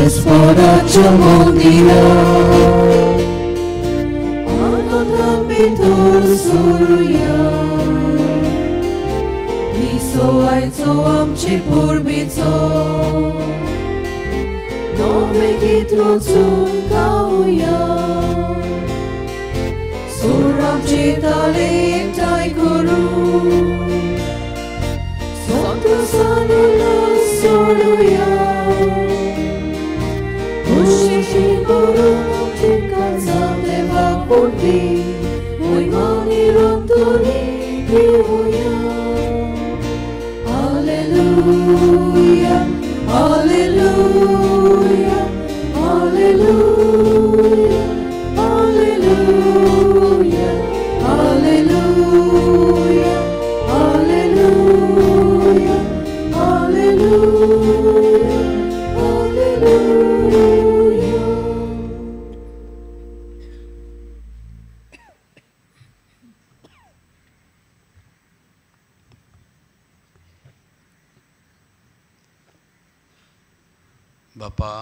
सर्वेस्पराच्या मंदिरात आनंदान भितर सरुया. मिसो आयचो आमचे परबेचो नवें गीत रचून गावया. सूर आमचे ताले एकठांय करून संतोसान उल्हास सोडुया. खुशी करून आमची काळजां देवाक पडली मोहिमा निरंतरी घेवया. Hallelujah, hallelujah, hallelujah, hallelujah, hallelujah, hallelujah, hallelujah, hallelujah. बापा,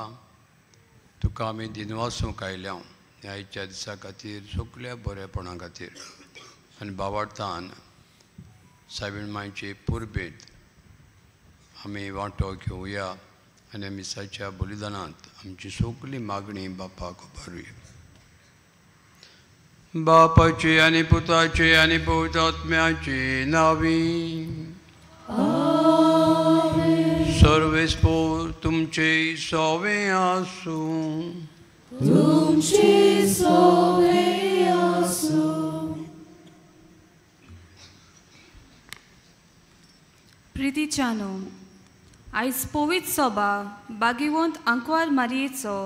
तुका आमी दिनवासूंक आयल्या ह्या दिसा खातीर, सगल्या बरेपणा खातीर. आनी बाबार्थान सायबीण मांयचे पुरबेंत आमी वांटो घेवया आनी मिसाच्या बलिदानांत आमची सगली मागणी बापाक उबारुया. बापाची आनी पुताची आनी पवित्र आत्म्याची नावी. सर्वेस्पोर तुमचे सोवे आसूं. तुमचे सोवे आसूं. प्रितीच्यानो, आयज पवित्र सोबा बागिवंत आंकवार मारयेचो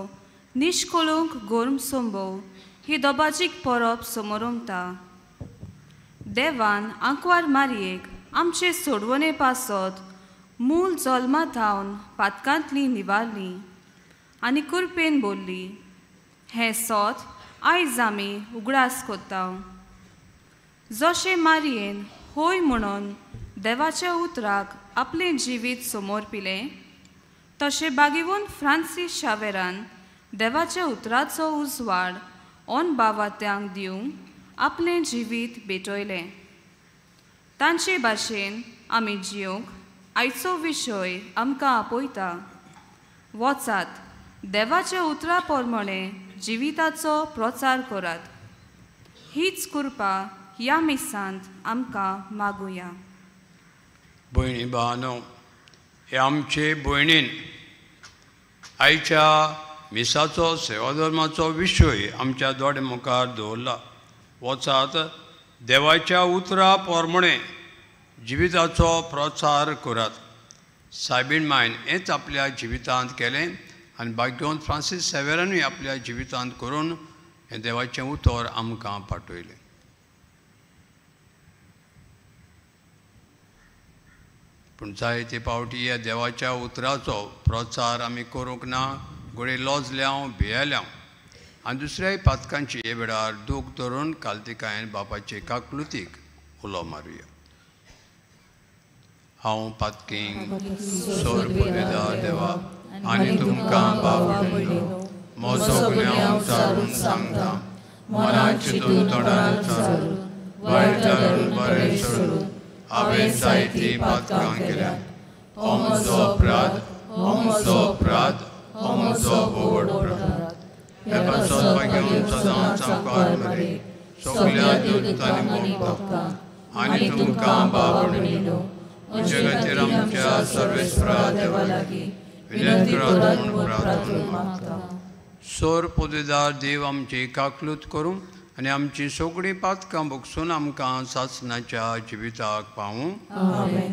निश्कळूंक गोर्म सोंबो ही दोबाजीक परब समोरमता. देवान आंकवार मारयेक आमचे सोडवणे पासत मूल जल्मा थावन पातकांतली निवारली आनी कुरपेन बोल्ली. हें सोत आयज आमी उगडास कोत्ता. जशें मारयेन होय म्हणून देवाच्या उतराक आपलें जिवीत समोर पिलें, तशें बागिवून फ्रांसीस शावेरान देवाच्या उतराचो उजवाड ऑन बावात्यांक दिवंक आपलें जिवीत भेटयलें. तांचे भाशेन आमी जिवंक आयचो विशय आमकां आपयता. वचात, देवाच्या उतरा प्रमाणे जिविताचो प्रचार करात. हीच कृपा ह्या मिसांत आमकां मागुया. भयणी भावानो, हे आमचे भयणीन आयच्या मिसाचो सेवाधर्माचो विशय आमच्या दोळे मुखार दवरला. वचात, देवाच्या उतरा प्रमाणे जिविताचो प्रचार करात. सायबीण मायन हेंच आपल्या जिवितांत केलें आनी भाग्यवंत फ्रांसीस सेवेरानूय आपल्या जिवितांत करून हें देवाचें उतर आमकां पाठयलें. पूण जायते फावटी ह्या देवाच्या उतराचो प्रचार आमी करूंक ना, घडये लजल्याव, भियेल्याव आनी दुसऱ्याय पातकांची हे वेळार दूख धरून कालतिकायेन बापाचे काकलुतीक उलो मारुया. हांव पातकींग सोर पुरवेदार देवा आनी तुमकां बाप म्हजो गुन्यांव चारून सांगता. मनान चिंतून तोंडान चारून वायट धरून बरें सोडून हांवें जायतीं पातकां केल्यात. हो म्हजो अपराध, हो म्हजो अपराध, हो म्हजो व्हड अपराध. हे पासत घेवन सदांच सामकार मरे सगल्या दुतांनी भोगता आनी तुमकां बाप तुमचे खातीर आमच्या सर्वेस्परा देवा लागीं विनंती करात म्हूण प्रार्थना मागता. सोर पदवीदार देव आमची काकलूत करूं आनी आमची सगळीं पातकां भोगसून आमकां सासणाच्या जिविताक पावूं. आमेन.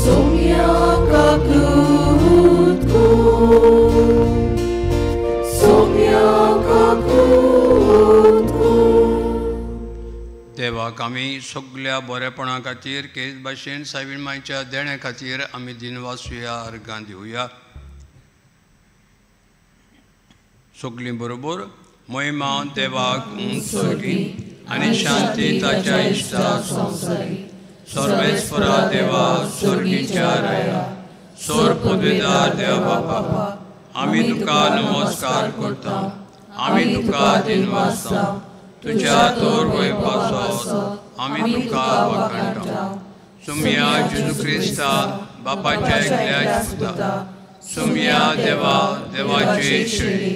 Sonia Kaklu. आमी सगल्या बरेपणा खातीर केच भाशेन सायबीण मायच्या देण्या खातीर आमी दिनवासुया, अर्गां दिवया. सगलीं बरोबर महिमा देवाक उंच आनी शांती ताच्या इश्टा संवसारी. सर्वेस्परा देवा स्वर्गीच्या राया, सोर पदवेदार देवा बापा, आमी तुका नमस्कार करता, आमी तुका दिनवासता, तुज्या तोर वयपासो आमी तुका वाखाणटा. सुमया जेजू क्रिस्ता बापाच्या एकल्याच पुता, सुमया देवा देवाचे शेळी,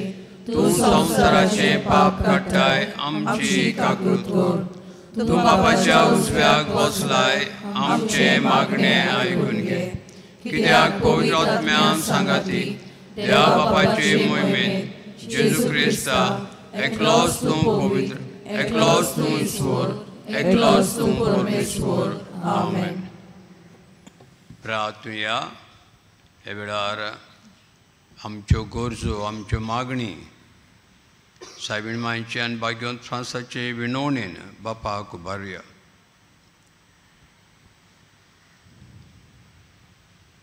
तूं संवसाराचें पाप काडटाय, आमची काकूत कर. तूं बापाच्या उजव्याक बसलाय, आमचें मागणें आयकून घे. कित्याक पवित्र आत्म्यान सांगाती देवा बापाचे मोहिमेन जेजू क्रिस्ता एकलोच तूं पवित्र, एकलोच तूं ईश्वर, एकलोच तूं परमेश्वर. आमेन. प्रार्थुया. ह्या वेळार आमच्यो गरजो, आमच्यो मागणी सायबीण मांयचे आनी भाग्यवंत फ्रांसाचे विनवणेन बापाक उबारुया.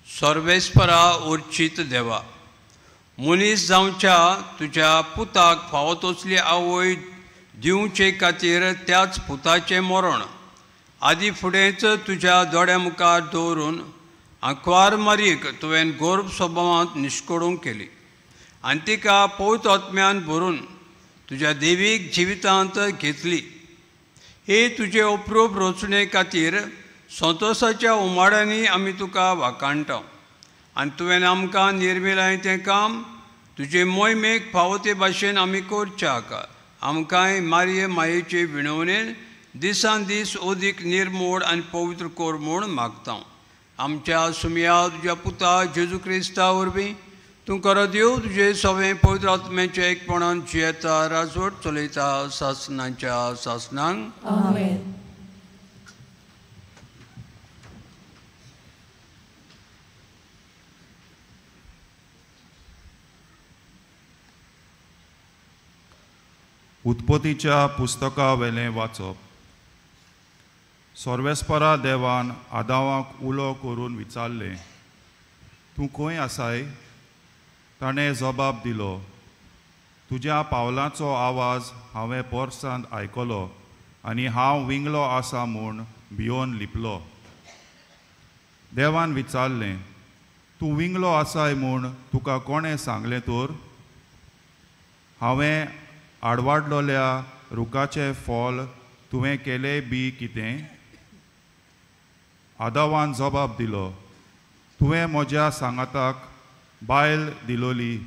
सर्वेस्परा उर्चीत देवा, मनीस जावच्या तुज्या पुताक फावो तसली आवय दिवचे खातीर त्याच पुताचें मरण आदी फुडेंच तुज्या दोळ्या मुखार दवरून आंकवार मारीक तुवें गर्भ स्वभावांत निश्कोडूंक केली आनी तिका पवित्र आत्म्यान भरून तुज्या देवीक जिवितांत घेतली. हे तुजे अप्रूप रचणे खातीर संतोसाच्या उमाळ्यांनी आमी तुका वाखाणटा आनी तुवें आमकां निर्मिलाय तें काम तुजे मोहिमेक फावो ते भाशेन आमी करच्याक आमकांय मारये मायेचे विणवणेन दिसान दीस अदीक निर्मोड आनी पवित्र कर म्हूण मागता. आमच्या सुमया तुज्या पुता जेजू क्रिस्ता वरवीं तूं करत येव तुजे सगळें पवित्र आत्म्याच्या एकपणान जियेता, राजवट चलयता सासनाच्या सासनांक. आमेन. उत्पत्तीच्या पुस्तका वेलें वाचप. सर्वेस्परा देवान आदावाक उलो करून विचारलें, तूं खंय आसाय? ताणें जबाब दिलो, तुज्या पावलांचो आवाज हांवें पोरसांत आयकलो आनी हांव विंगलो आसा म्हूण भियोन लिपलो. देवान विचारलें, तूं विंगलो आसाय म्हूण तुका कोणें सांगलें तर? हांवें आडवाडलोल्या रुखाचें फल तुवें केलें बी कितें? आदावान जबाब दिलो, तुवें म्हज्या सांगाताक बायल दिलोली,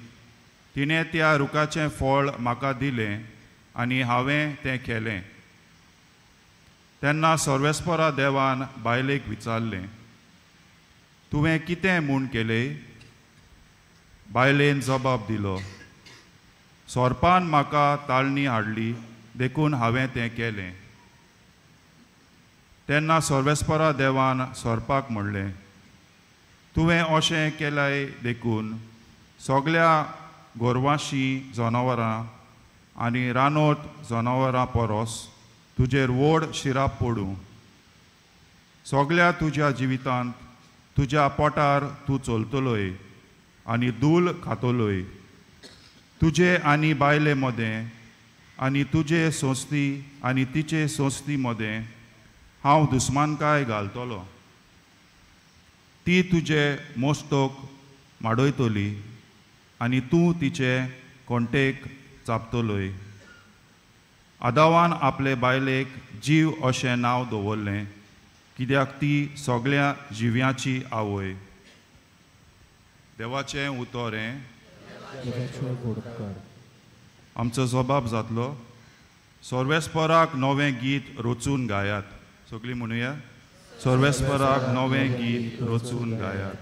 तिणें त्या रुखाचें फळ म्हाका दिलें आनी हांवें तें केलें. तेन्ना सर्वेस्परा देवान बायलेक विचारलें, तुवें कितें म्हूण केलें? बायलेन जबाब दिलो, सोरपान म्हाका ताळणी हाडली देखून हांवें तें केलें. तेन्ना सर्वेस्परा देवान सोरपाक म्हणलें, तुवें अशें केलाय देखून सगल्या गोरवांशी जनावरां आनी रानोट जनावरां परस तुजेर व्हड शिराप पडूं. सगल्या तुज्या जिवितांत तुज्या पोटार तूं चलतलोय आनी धूल खातलोय. तुजे आनी बायले मदें आनी तुजे संस्थी आनी तिचे संस्थी मदें हांव दुस्मानकाय घालतलो. ती तुजे मोस्तोक माडयतली आनी तूं तिचे कोंटेक चापतलोय. आदावान आपले बायलेक जीव अशें नांव दवरलें कित्याक ती सगळ्या जिव्यांची आवय. देवाचें उतर हें. आमचो जबाब जातलो, सर्वेस्पराक नवें गीत रचून गायात. सगळीं म्हणुया, सर्वेस्पराक नवें गीत रचून गायात.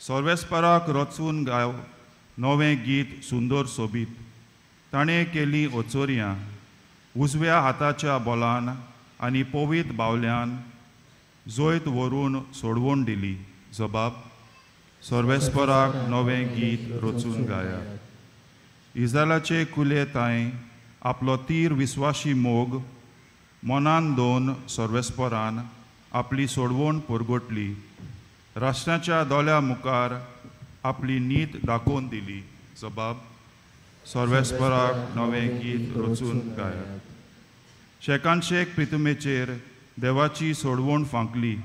सर्वेस्पराक रचून गाय नवें गीत सुंदर सोबीत. ताणें केली ओचोरयां उजव्या हाताच्या बोलान आनी पवीत बावल्यान जैत व्हरून सोडवून दिली. जबाब, सर्वेस्पराक नवें गीत रचून गायात. इस्रायलाचे कुले तांय आपलो तीर विस्वाशी मोग मनान दोन सर्वेस्परान आपली सोडवण परगटली, राष्ट्राच्या दोळ्या मुखार आपली नीत दाखोवन दिली। जबाब सर्वेस्पराक नवें गीत रचून गायात। शेकानशेक प्रितुमेचेर देवाची सोडवण फांकली,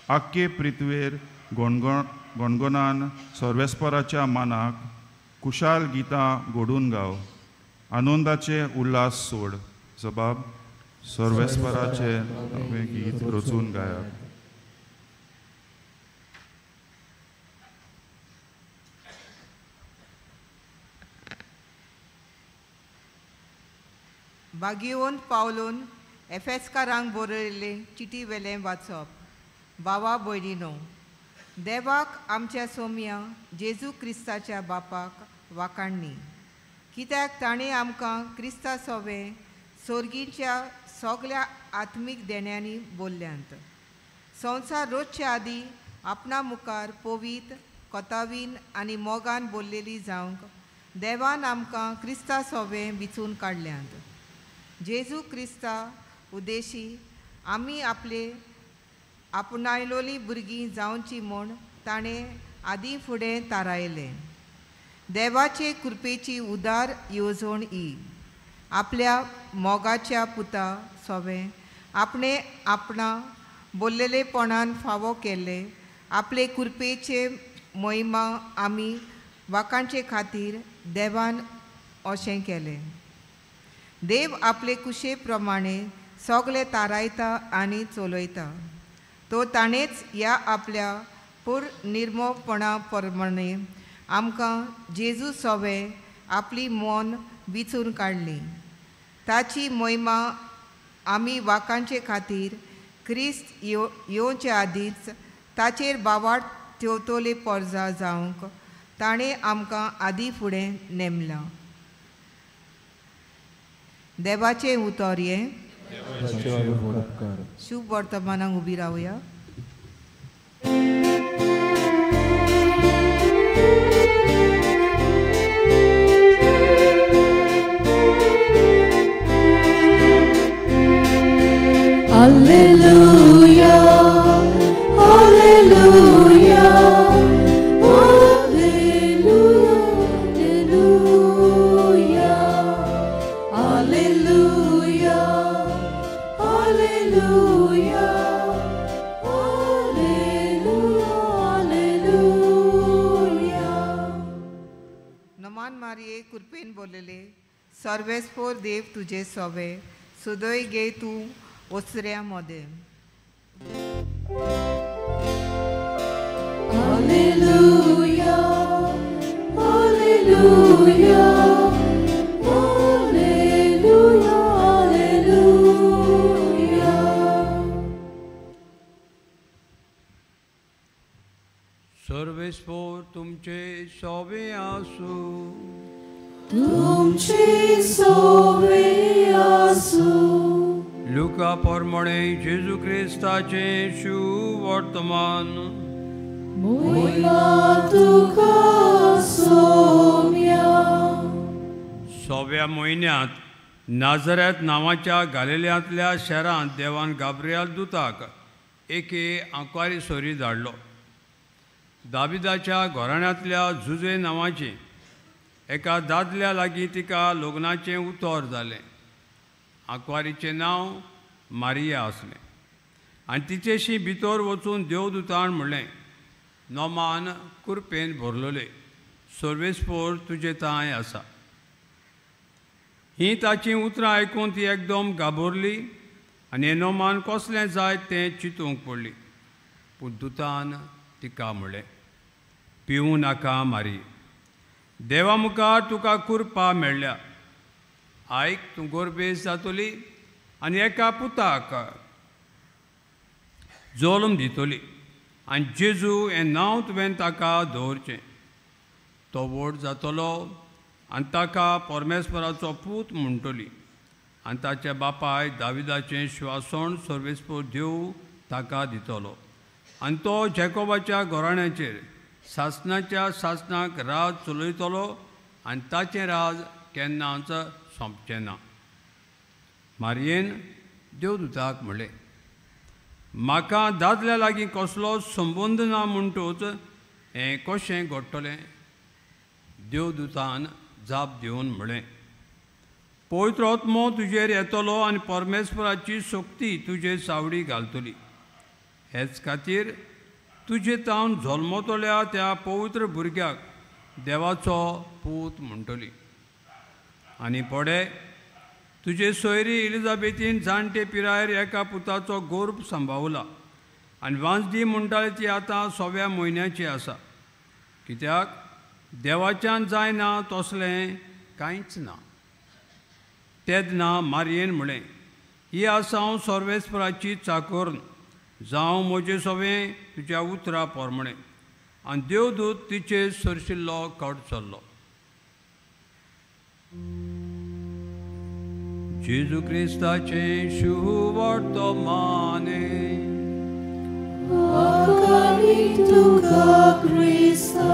आख्खे पृथ्वेर गणगणान सर्वेस्पराच्या मानाक कुशाल गितां घडून गाव, आनंदाचे उल्हास सोड। जबाब सर्वेस्पराचे नवें गीत रचून गायात। बागिवंत पावलून एफेस्कारांक बरयल्ले चिटी वेलें वाचप। बाबा भयणीनो, देवाक आमच्या सोम्या जेजू क्रिस्ताच्या बापाक वाखाणणी, कित्याक ताणें आमकां क्रिस्ता सोवे सोर्गीच्या सगल्या आत्मीक देण्यांनी बोल्ल्यांत। संवसार रोजच्या आदीं आपणा मुखार पवीत कोतावीन आनी मोगान बोल्लेली जावंक देवान आमकां क्रिस्ता सोवे विचून काडल्यांत। जेजू क्रिस्ता उद्देशी आमी आपले आपणायलोली भुरगीं जावची म्हूण ताणें आदीं फुडें थारायलें। देवाचे कृपेची उदार येवजण ही आपल्या मोगाच्या पुता सोवे आपणे आपणा बोल्लेलेपणान फावो केल्ले आपले कृपेचे महिमा आमी वाकांचे खातीर देवान अशें केलें। देव आपले कुशे प्रमाणे सगळे तारायता आनी चलयता, तो ताणेंच ह्या आपल्या पूर निर्मोपणा प्रमाणे आमकां जेजू सोवे आपली मन विचून काडली। ताची महिमा आमी वाकांचे खातीर क्रिस्त येवचे आदींच ताचेर बावाट थेवतले पोरजा जावंक ताणें आमकां आदीं फुडें नेमलां। देवाचें उतर हें। शुभ वर्तमानाक उबी रावया। Alleluia, Alleluia, Alleluia, Alleluia, Alleluia, Alleluia, Alleluia. नमान मारिये कृपेन बोलले सर्वेस्पोर देव तुझे सोवे सुदय गे तूं ओसऱ्या मदें। Alleluia, Alleluia, Alleluia, Alleluia. सर्वेस्पोर तुमचे सोवे आसूं, तुमचे सोवे आसूं। लुका प्रमाणे जेजू क्रिस्ताचे शुवर्तमान। मोहिमा तुका सोम्या। सव्या म्हयन्यांत नाझरेत नांवाच्या गालिल्यांतल्या शहरांत देवान गाब्रियल दुताक एके आंकवारी सोरी धाडलो। दाविदाच्या घराण्यांतल्या जुजे नांवाची एका दादल्या लागीं तिका लग्नाचें उतर जालें। आंकवारीचें नांव मारिया आसलें आनी तिचेशी भितर वचून देवदूतान म्हणलें, नोमान कुरपेन भरलोले सर्वेस्पोर तुजे तांय आसा। हीं ताचीं उतरां आयकून ती एकदम घाबरली आनी हें नोमान कसलें जाय तें चिंतूंक पडली। पूण दुतान तिका म्हणलें, पिवूं नाका मारी, देवा मुखार तुका कुरपा मेळ्ळ्या। आयक, तूं गोरबेस जातली आनी एका पुताक जल्म दितली आनी जेजू हें नांव तुवें ताका दवरचें। तो व्हड जातलो आनी ताका परमेश्वराचो पूत म्हणटली आनी ताच्या बापाय दाविदाचें श्वासण सर्वेस्पोर देव ताका दितलो आनी तो जॅकोबाच्या घराण्याचेर सासणाच्या सासणाक राज चलयतलो आनी ताचें राज केन्नाच सोंपचें ना। मारियेन देवदूताक म्हणलें, म्हाका दादल्या लागीं कसलो संबंद ना म्हणटूच हें कशें घडटलें? देवदूतान जाप दिवन म्हणलें, पवित्र आत्मो तुजेर येतलो आनी परमेश्वराची शक्ती तुजे सावडी घालतली. हेच खातीर तुजे तावन जल्मतल्या त्या पवित्र भुरग्याक देवाचो पूत म्हणटली. आनी पडे तुजे सोयरी एलिजाबेथीन जाणटे पिरायेर एका पुताचो गर्भ सांबावला आनी वांजडी म्हणटाली ती आतां 6व्या म्हयन्याची आसा. कित्याक देवाच्यान जायना तसलें कांयच ना. तेन्ना मारयेन म्हणलें, ही आसा हांव सर्वेस्पराची चाकूर, जावं म्हजें सवें तुज्या उतरा प्रमाणें. आनी देवदूत तिचेर सरशिल्लो कट चल्लो. जेजू क्रिस्ताचें शुवर्तमाने. तुका क्रिस्ता.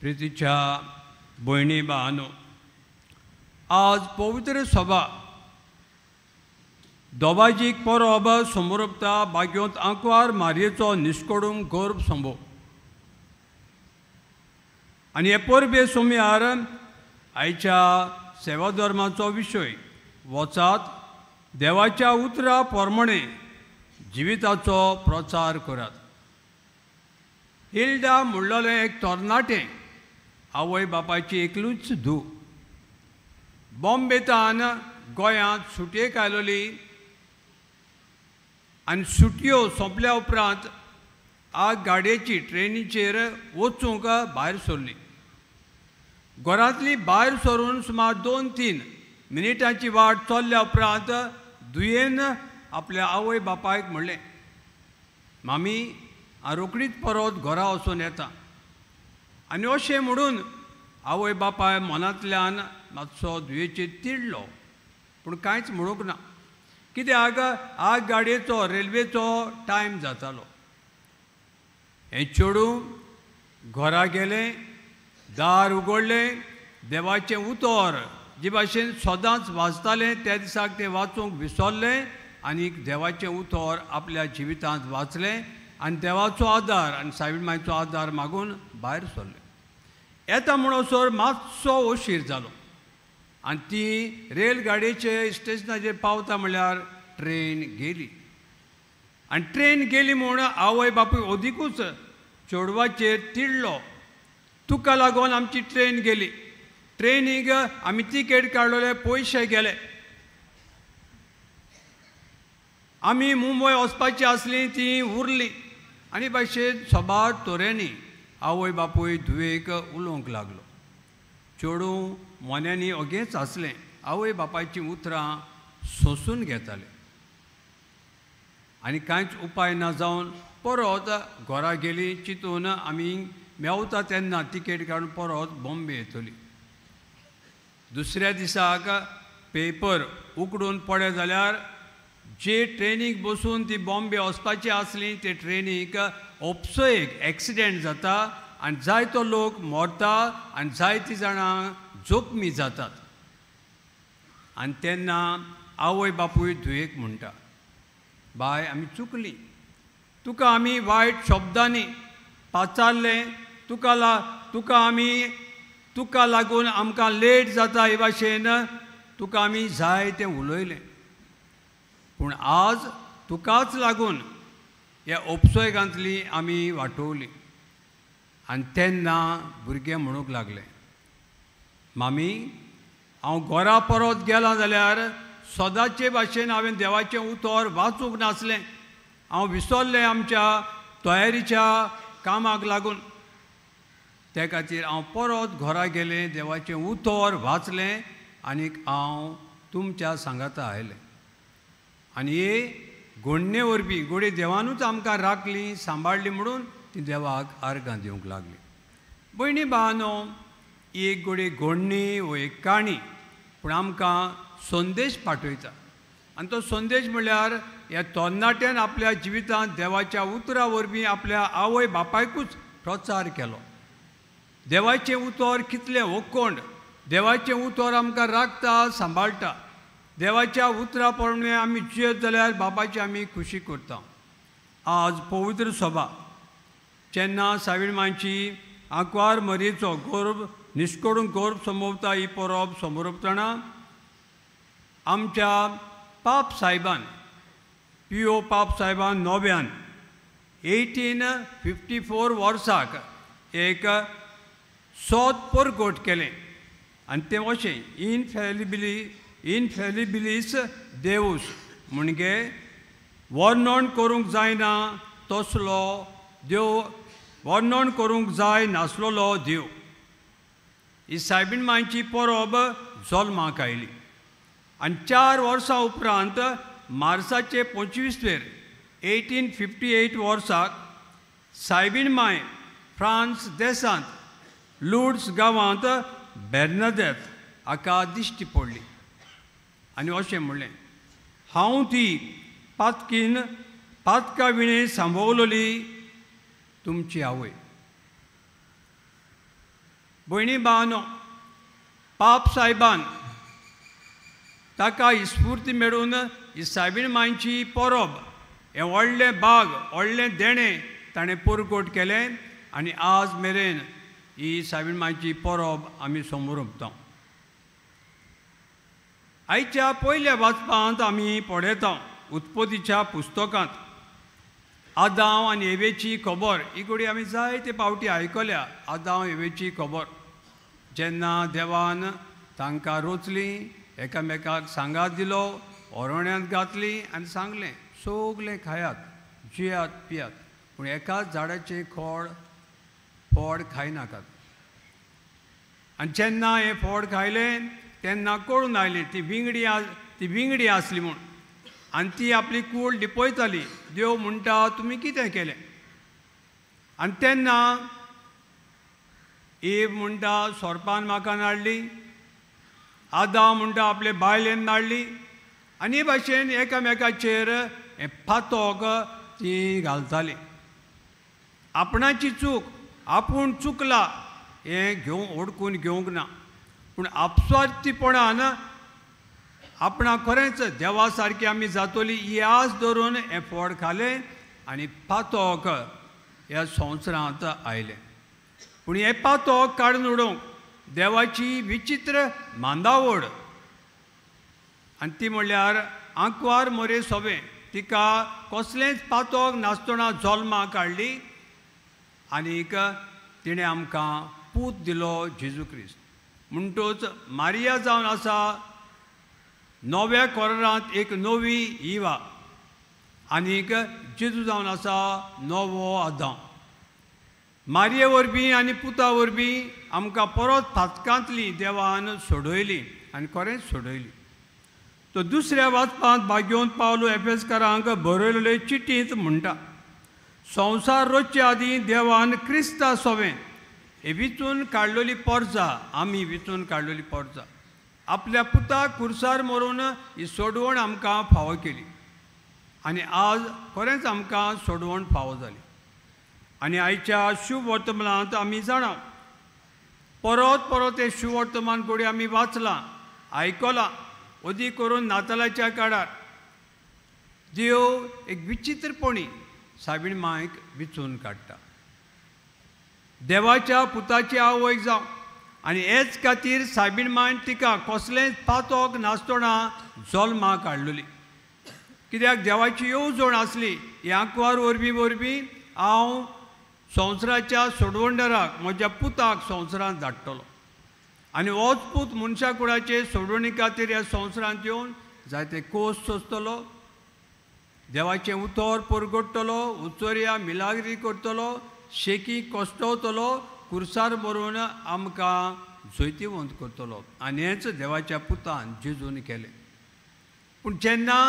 प्रितीच्या भयणी भावांनो, आज पवित्र सभा दोबाजीक परब समोरपता बाग्योंत आंकवार मारयेचो निश्कडून गर्भ संभव. आनी हे परबे सोमयार आयच्या सेवा धर्माचो विशय वचात देवाच्या उतरा प्रमाणे जिविताचो प्रचार करात. हिल्डा म्हणलेलें एक तरणाटें आवय बापायची एकलूच धूव बॉम्बेतान गोंयांत सुटयेक आयलोली आनी सुटयो सोंपल्या उपरांत आग गाडयेची ट्रेनीचेर वचूंक भायर सरली. घरांतली भायर सरून सुमार 2-3 मिनटांची वाट चल्ल्या उपरांत दुयेन आपल्या आवय बापायक म्हणलें, मामी हांव रोखडीच परत घरा वचून येता. आनी अशें म्हणून आवय बापाय मनांतल्यान मातसो दुयेचेर तिडलो, पूण कांयच म्हणूंक ना. कित्याक आग गाडयेचो रेल्वेचो टायम जातालो. हें चेडूं घरा गेलें, दार उगडलें, देवाचें उतर जे भाशेन सदांच वाचतालें त्या दिसाक तें वाचूंक विसरलें आनी देवाचें उतर आपल्या जिवितांत वाचलें आनी देवाचो आदार आनी सायबीण मायचो आदार मागून भायर सरलें. येता म्हणसर मातसो उशीर जालो आनी ती रेलगाडयेचे स्टेशनाचेर पावता म्हणल्यार ट्रेन गेली. आनी ट्रेन गेली म्हूण आवय बापूय अदिकूच चेडवाचेर तिडलो, तुका लागून आमची ट्रेन गेली, ट्रेनीक आमी तिकेट काडलेले पयशे गेले, आमी मुंबय वचपाची आसली ती उरली. आनी भाशेन सबार तोऱ्यांनी आवय बापूय धुवेक उलोवंक लागलो. चेडूं मोन्यांनी ओगेच आसलें, आवय बापायचीं उतरां सोंसून घेतालें आनी कांयच उपाय ना जावन परत घरा गेली. चिंतून आमी मेवता तेन्ना तिकेट काडून परत बॉम्बे येतली. दुसऱ्या दिसाक पेपर उकडून पडले जाल्यार जे ट्रेनीक बसून ती बॉम्बे वचपाची आसली ते ट्रेनीक ओपसो एक एक्सिडेंट जाता आनी जायतो लोक मरता आनी जायतीं जाणां जोखमी जातात. आनी तेन्ना आवय बापूय धुयेक म्हणटा, बाय आमी चुकली, तुका आमी वायट शब्दांनी पाचारलें, तुका लागून आमकां लेट जाता हे भाशेन तुका आमी जाय तें उलयलें, पूण आज तुकाच लागून ह्या उपसर्गांतली आमी वाटोवली. आनी तेन्ना भुरगें म्हणूंक लागलें, मामी हांव घरा परत गेलां जाल्यार सदांचे भाशेन हांवें देवाचें उतर वाचूंक नासलें, हांव विसरलें आमच्या तयारीच्या कामाक लागून, ते खातीर हांव परत घरा गेलें, देवाचें उतर वाचलें आनीक हांव तुमच्या सांगाता आयलें. आनी हे घोडणे वरवीं घोडे देवानूच आमकां राखली सांबाळ्ळी म्हणून ती देवाक आर्गां दिवंक लागली. भयणी भावानो, एक घोडे घोडणी वो एक काणी पूण आमकां संदेश पाठयता आनी तो संदेश म्हणल्यार ह्या तरणाट्यान आपल्या जिवितांत देवाच्या उतरा वरवीं आपल्या आवय बापायकूच प्रचार केलो. देवाचें उतर कितलें ओकोंड, देवाचें उतर आमकां राखता, सांबाळटा. देवाच्या उतरा प्रमाणे आमी जियेत जाल्यार बाबाची आमी खुशी करता. आज पवित्र सभा जेन्ना सायबीण मांयची आंकवार मरीचो गर्भ निश्कडून गर्भ संभवता ही परब समोरपतना आमच्या पाप साहेबान पियो पाप साहेबान नव्यान 1854 वर्साक एक सोद परगट केलें आनी तें अशें इनफॅलिबिलीस देवूस म्हणजे वर्णन करूंक जायना तसलो देव, वर्णन करूंक जाय नासलेलो देव. ही सायबीण मांयची परब जल्माक आयली आनी 4 वर्सां उपरांत मार्साचे 25वेर 1858 वर्साक सायबीण मांय फ्रांस देशांत लुड्स गांवांत बेर्नादेत हाका दिश्टी पडली आनी अशें म्हणलें, हांव ती पातकीन पातका विणें सांबवलोली तुमची आवय. भयणी भावानो, पाप साहेबान ताका स्फूर्ती मेळून ही सायबीण मांयची परब हें व्हडलें बाग, व्हडलें देणें ताणें परगट केलें आनी आज मेरेन ही सायबीण मांयची परब आमी समोर उरता. आयच्या पयल्या वाचपांत आमी पळयता उत्पत्तीच्या पुस्तकांत आदांव आनी एवेची खबर. ही घडी आमी जायते पावटी आयकल्या आदांव एवेची खबर. जेन्ना देवान तांकां रोचली, एकामेकाक सांगात दिलो, ओरवण्यांत घातली आनी सांगलें सगलें खायात, जियात, पियात, पूण एकाच झाडाचें फोड खायनाकात. आनी जेन्ना हें फोड खायलें तेन्ना कळून आयलें ती विंगडी आसली म्हूण आनी ती आपली कूड लिपयताली. देव म्हणटा तुमी कितें केलें? आनी तेन्ना एव म्हणटा सोरपान म्हाका नाडली, आदांव म्हणटा आपले बायलेन नाडली आनी हे भाशेन एकामेकाचेर हें फातोक ती घालताली. आपणाची चूक, आपूण चुकला हें घेवंक ओडकून घेवंक ना, पूण आपस्वार्थीपणान आपणाक खरेंच देवा सारकी आमी जातली ही आस धरून हें फोड खालें आनी पातोक ह्या संवसारांत आयलें. पूण हें पातोक काडून उडोवंक देवाची विचित्र मांदावड आनी ती म्हणल्यार आंकवार मोरे सोबें तिका कसलेंच पातोक नासतना जल्माक काडली आनीक तिणें आमकां पूत दिलो जेजू क्रिस्त. म्हणटूच मारिया जावन आसा नव्या कोरांत एक नवी इवा आनीक जेजू जावन आसा नवो आदांव. मारये वरवीं आनी पुता वरवीं आमकां परत फातकांतली देवान सोडयली आनी खरेंच सोडयली. तो दुसऱ्या वाचपांत भाग्योवन पावलो एफेसकारांक बरयलेले चिटींत म्हणटा, संवसार रोजचे आदीं देवान क्रिस्ता सोवें हे विचून काडलेली पोरजा, आमी विचून काडलेली पोरजा आपल्या पुताक कुर्सार मरून ही सोडवण आमकां फावो केली आनी आज खरेंच आमकां सोडवण फावो जाली. आनी आयच्या शुभ वर्तमानांत आमी जाणा परत परत हें शुभ वर्तमान घडये आमी वाचलां, आयकलां, अदीक करून नातालाच्या काळार देव एक विचित्रपणी सायबीण मांयक विचून काडटा. देवाच्या पुताची आवय जावं आनी हेच खातीर सायबीण मांयन तिका कसलेंच पातोक नासतना जल्माक हाडलेली. कित्याक देवाची येवजण आसली ही आंकवार वरवीं वरवीं हांव संवसाराच्या सोडवणदाराक म्हज्या पुताक संवसारांत धाडटलो आनी होच पूत मनशा कुळाचे सोडवणी खातीर ह्या संवसारांत येवन जायते कोस सोंसतलो, देवाचें उतर परगडटलो, उचोरया मिलाग्री करतलो, शेकी कश्टवतलो, कुर्सार मरून आमकां जैतिवंत करतलो. आनी हेंच देवाच्या पुतान जेजून केलें. पूण जेन्ना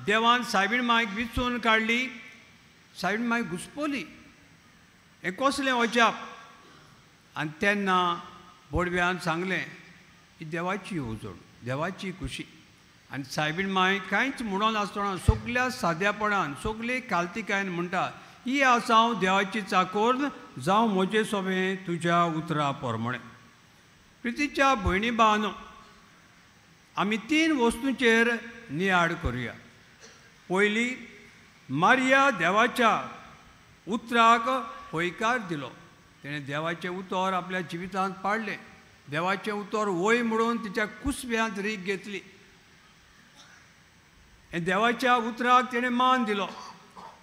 देवान सायबीण मांयक विचून काडली, सायबीण मांय घुसपली, हें कसलें अजाप. आनी तेन्ना बोडव्यान सांगलें ही देवाची येवजण, देवाची खुशी. आनी सायबीण मांय कांयच म्हणून आसतना सगल्या साद्यापणान सगली कालतिकायेन म्हणटा, ही आसा हांव देवाची चाकोर, जावं म्हजे सोबें तुज्या उतरा प्रमाणें. प्रितीच्या भयणी भावांनो, आमी 3 वस्तूंचेर नियाळ करुया. पयली, मारिया देवाच्या उतराक हयकार दिलो. तेणें देवाचें उतर आपल्या जिवितांत पाडलें. देवाचें उतर वय म्हणून तिच्या कुसव्यांत रीग घेतली. देवाच्या उतराक तेणें मान दिलो.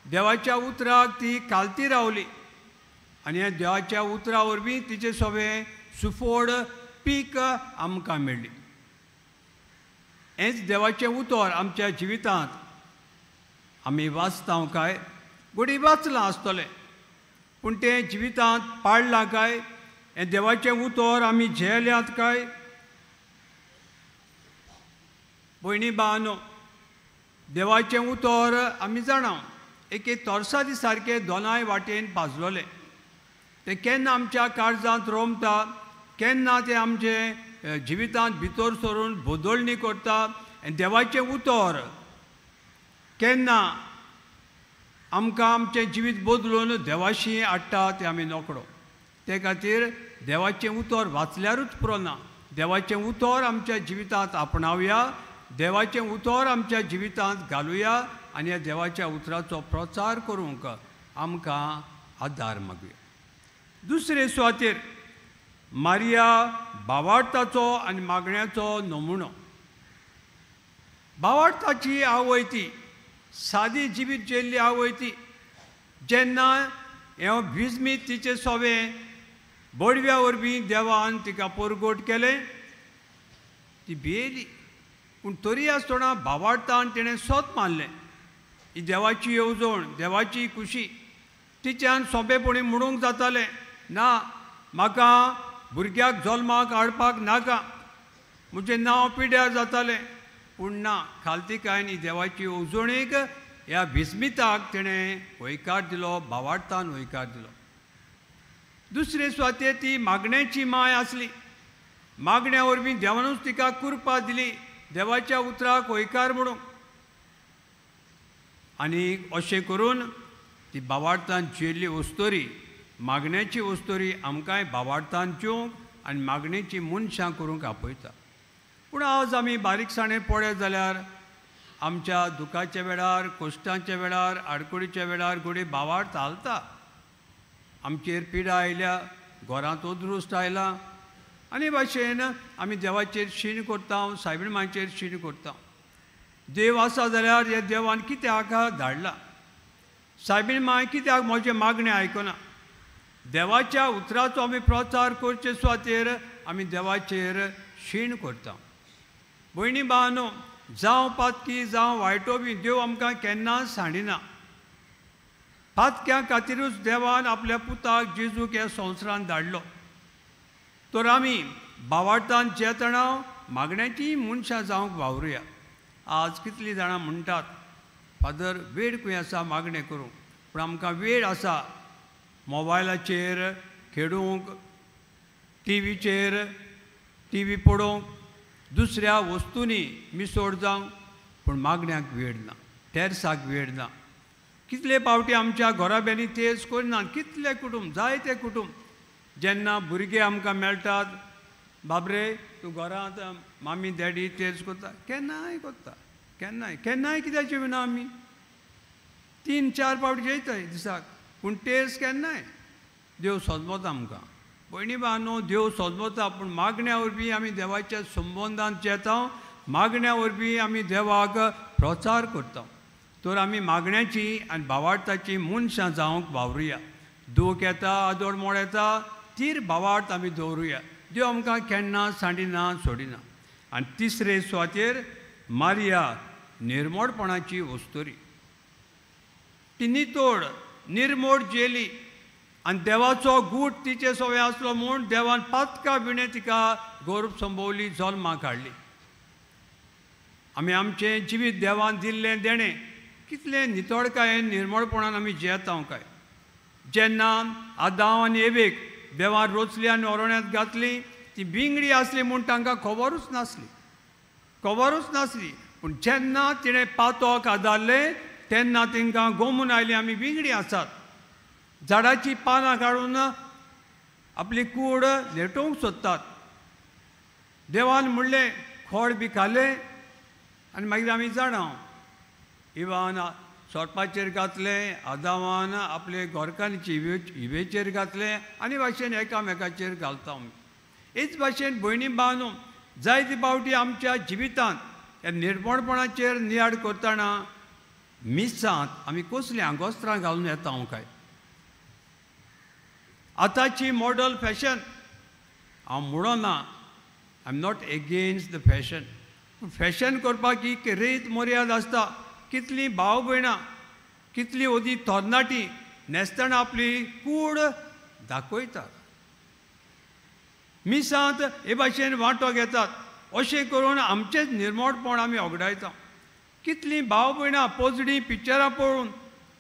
देवाच्या उतराक ती कालती रावली आनी ह्या देवाच्या उतरा वरवीं तिचे सोबें सुफोड पीक आमकां मेळ्ळी. हेंच देवाचें उतर आमच्या जिवितांत आमी वाचता काय? घडये वाचलां आसतलें, पूण तें जिवितांत पाडलां काय? हें देवाचें उतर आमी झेल्यात काय? भयणी भावांनो, देवाचें उतर आमी जाणा एके तोरसादी सारकें दोनाय वाटेन पाजलोलें. तें केन्ना आमच्या काळजांत रोमता, केन्ना तें आमचें जिवितांत भितर सरून बदलणी करता. आनी देवाचें उतर केन्ना आमकां आमचें जिवीत बदलून देवाशी हाडटा तें आमी नकळो. ते खातीर देवाचें उतर वाचल्यारूच पुरो ना, देवाचें उतर आमच्या जिवितांत आपणावया, देवाचें उतर आमच्या जिवितांत घालुया आनी ह्या देवाच्या उतराचो प्रचार करूंक आमकां आदार मागुया. दुसरे सुवातेर मारिया भावार्थाचो आनी मागण्याचो नमुनो. भावार्थाची आवय ती, सादी जिवीत जेल्ली आवय ती. जेन्ना हें भिजमीत तिचे सोबें बडव्या वरवीं देवान तिका परगट केलें, ती भियेली. पूण तरी आसतना भावार्थान तिणें सोत मानलें. ही देवाची येवजण, देवाची खुशी. तिच्यान सोंपेपणी म्हणूंक जातालें, ना म्हाका भुरग्याक जल्माक हाडपाक नाका, म्हजें नांव पिड्यार जातालें. पूण ना, खालतीकायन ही देवाची येवजणेक ह्या भिस्मिताक तिणें हयकार दिलो, भावार्थान हयकार दिलो. दुसरे सुवातेर ती मागण्याची माय आसली. मागण्या वरवीं देवानूच तिका कृपा दिली देवाच्या उतराक हयकार म्हणून. आनी अशें करून ती भावार्थान जियेल्ली वस्तोरी, मागण्याची वस्तोरी आमकांय भावार्थान जिवंक आनी मागणेची मनशां करूंक आपयता. पूण आज आमी बारीकसाणेन पळयत जाल्यार आमच्या दुखाच्या वेळार, कश्टांच्या वेळार, आडखळीच्या वेळार घडये भावार्थ हालता. आमचेर पिडा आयल्या, घरांत अदृश्ट आयला आनी भाशेन आमी देवाचेर शीण करता, सायबीण मांयचेर शीण करता. देव आसा जाल्यार ह्या देवान कित्याक धाडला? सायबीण मांय कित्याक म्हजें मागणें आयकना? देवाच्या उतराचो आमी प्रचार करचे सुवातेर आमी देवाचेर शीण करता. भयणी भावांनो, जावं पातकी जावं वायटो बी देव आमकां केन्नाच सांडिना. पातक्यां खातीरूच देवान आपल्या पुताक जेजूक ह्या संवसारांत धाडलो. तर आमी भावार्थान जेतना मागण्याची मनशां जावंक वावरुया. आज कितलीं जाणां म्हणटात, फादर वेळ खंय आसा मागणें करूंक? पूण आमकां वेळ आसा मोबायलाचेर खेळूंक, टिवीचेर टिवी पळोवंक, दुसऱ्या वस्तूंनी मिसोड जावंक, पूण मागण्याक वेळ ना, तेर्साक वेळ ना. कितले पावटी आमच्या घराब्यांनी तेज करिनात. कितले कुटूंब, जायते कुटूंब जेन्ना भुरगे आमकां मेळटात, बाबरे तूं घरांत मामी डॅडी तेज करता, केन्नाय करता, केन्नाय केन्नाय कित्याक जेवना आमी? 3-4 पावटी जेयताय दिसाक, पूण तेज केन्नाय. देव सोदमता आमकां. भयणी भावांनो, देव सोदमता, पूण मागण्या वरवीं आमी देवाच्या संबंदांत जेता, मागण्या वरवीं आमी देवाक प्रचार करता. तर आमी मागण्याची आनी भावार्थाची मनशां जावंक वावरुया. दूख येता, आदोळ मोड येता, तीर भावार्थ आमी दवरुया. देव आमकां केन्ना सांडिना, सोडिना. आनी तिसरे सुवातेर मारिया निर्मोडपणाची वस्तुरी. ती नितोड निर्मोड जेली आनी देवाचो गूट तिचे सवय आसलो म्हूण देवान पातका विणें तिका गर्भ संभवली, जल्माक हाडली. आमी आमचें जिवीत देवान दिल्लें देणें कितलें नितळकायेन निर्मळपणान आमी जियेता काय? जेन्ना आदांव आनी एवेक देवान रोचली आनी ओरण्यांत घातली, ती बिंगडी आसली म्हूण तांकां खबरूच नासली, खबरूच नासली. पूण जेन्ना तिणें पातोक आदारलें तेन्ना तांकां गोमून आयली आमी बिंगडी आसात. झाडाचीं पानां काडून आपली कूड लेटोवंक सोदतात. देवान म्हणलें खोड बी खालें आनी मागीर आमी जाणा इवान सोरपाचेर घातलें, आदावान आपले गोरकांची हिवेचेर घातलें आनी भाशेन एकामेकाचेर घालता आमी. हेच भाशेन भयणी भावांनो जायते फावटी आमच्या जिवितांत ह्या निर्मोणपणाचेर नियाळ करतना मिसांत आमी कसलीं आंगोस्त्रां घालून येता हांव काय. आतांची मॉडल फॅशन हांव म्हणना, I am not against the fashion. Fashion करपाक एक रीत मर्याद आसता. कितलीं भाव भयणां कितलीं ओदी तरणाटी न्हेसतना आपली कूड दाखयतात, मिसांत हे भाशेन वांटो घेतात. अशें करून आमचेंच निर्मोडपण आमी ओगडायता. कितलीं भाव भयणां पोजडीं पिक्चरां पळोवन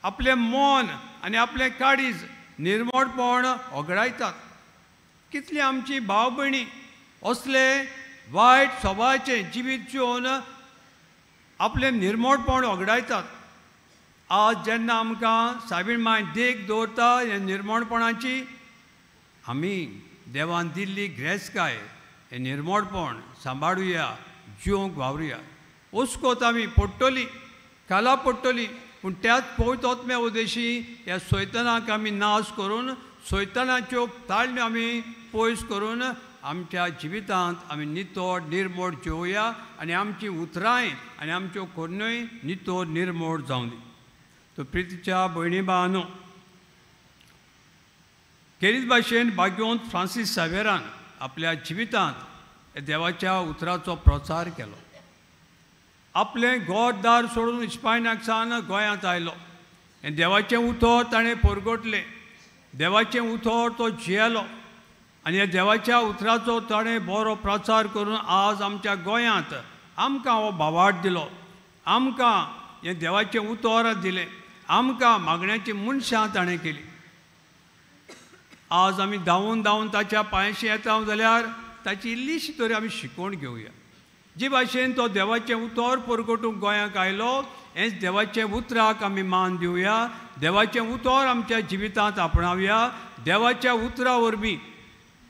आपलें मन आनी आपलें काळीज निर्मोडपण ओगडायतात. कितलीं आमची भाव भयणी असले वायट स्वभावाचें जिवीत जिवन आपलें निर्मोडपण ओगडायतात. आज जेन्ना आमकां सायबीण माय देख दवरता ह्या निर्मोडपणाची, आमी देवान दिल्ली ग्रेसकाय हें निर्मोडपण सांबाळुया, जिवंक वावरुया. ओस्कोत आमी पडटली, खाला पडटली, पूण त्याच पवित्र उद्देशी ह्या सैतानाक आमी नाश करून सैतानाच्यो ताळण्यो आमी पयस करून आमच्या जिवितांत आमी नितळ निर्मोड जेवया आनी आमची उतरांय आनी आमच्यो कोर्ण्योय नितळ निर्मोड जावं दी. तो प्रितीच्या भयणी भावांनो, खेरीत भाशेन भाग्यवंत फ्रांसीस सावेरान आपल्या जिवितांत देवाच्या उतराचो प्रचार केलो. आपलें घरदार सोडून इस्पायनाक सावन गोंयांत आयलो आनी देवाचें उतर ताणें परगटलें. देवाचें उतर तो जियेलो आनी ह्या देवाच्या उतराचो ताणें बरो प्रचार करून आज आमच्या गोंयांत आमकां हो भावार्थ दिलो, आमकां हें देवाचें उतर दिलें, आमकां मागण्याची मनशां ताणें केली. आज आमी धांवून धांवून ताच्या पांयशी येता जाल्यार ताची इल्लीशी तरी आमी शिकोवन घेवया. जे भाशेन तो देवाचें उतर परगटूंक गोंयांक आयलो, हेंच देवाचें उतराक आमी मान दिवया, देवाचें उतर आमच्या जिवितांत आपणावया. देवाच्या उतरा वरवीं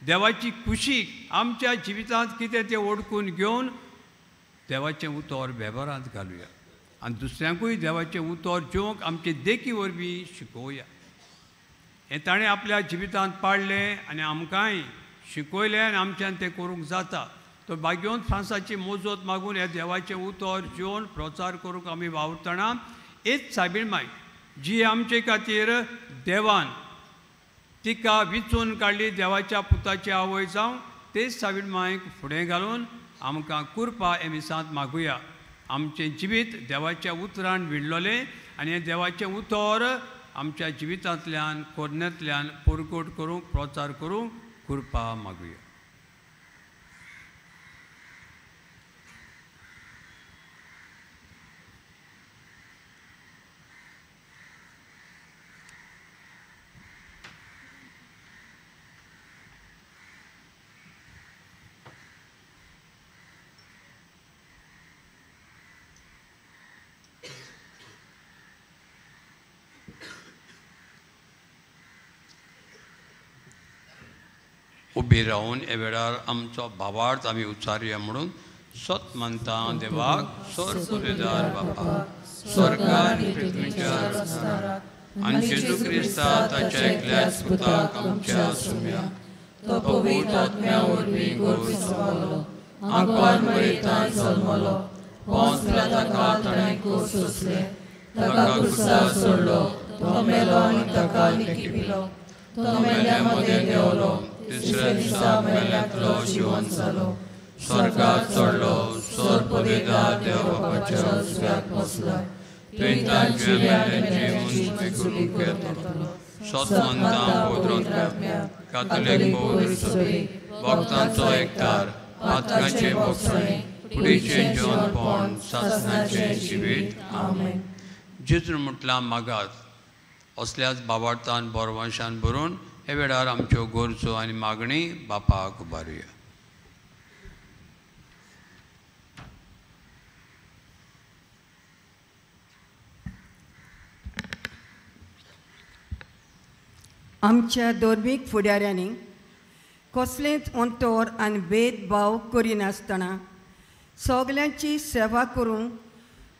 देवाची खुशी आमच्या जिवितांत कितें तें ओडकून घेवन देवाचें उतर वेव्हारांत घालुया आनी दुसऱ्यांकूय देवाचें उतर जेवंक आमचे देखी वरवीं शिकोवया. हें ताणें आपल्या जिवितांत पाडलें आनी आमकांय शिकयलें आनी आमच्यान तें करूंक जाता. तो भाग्यवंत फ्रांसाची मोजत मागून ह्या देवाचें उतर जेवन प्रचार करूंक आमी वावुरतना हेच सायबीण माय जी आमचे खातीर देवान तिका विचून काडली देवाच्या पुताची आवय जावं, तेच सायबीण मायक फुडें घालून आमकां कुरपा हे मिसांत मागुया. आमचें जिवीत देवाच्या उतरान विणलोलें आनी हें देवाचें उतर आमच्या जिवितांतल्यान कोरण्यांतल्यान परगट करूंक प्रचार करूंक कुरपा मागुया. उबी रावन हे वेळार आमचो भावार्थ आमी उच्चारुया म्हणून सत मानता देवाक सोर पुरेदार बापा स्वर्गार पृथ्वीच्या आनी जेजू क्रिस्ता ताच्या एकल्याच पुताक आमच्या सुम्या तो पवित्र आत्म्या वरवीं गोरविसवलो, आंकवार मरेतान जल्मलो, पोंस पिलाताका ताणें कोस सोंसलें, ताका कुर्सार सोडलो, तो मेलो आनी ताका लिखिपिलो, तो मेल्या मदें देंवलो, तिसऱ्या दिसा मेल्यांतलो जिवन जालो, स्वर्गार चडलो, सोर पदेदार देव बापाच्या उजव्याक बसला, थंय तांचे मेल्यांची मुंजपी करूंक येतलो. सत मानता पवित्र आत्म्याक, कातोलीक पवित्र सभेक, भक्तांचो एकतार, पातकाचें भोगसणें, कुडीचें जेवणपण, सासणाचें जिवीत. आमेन. जेजून म्हटलां मागात असल्याच भावार्थान बोरवंशान भरून हे वेळार आमच्यो गरजो आनी मागणी बापाक उबारुया. आमच्या धर्मीक फुडाऱ्यांनी कसलेंच अंतर आनी भेदभाव करिनासतना सगल्यांची सेवा करूंक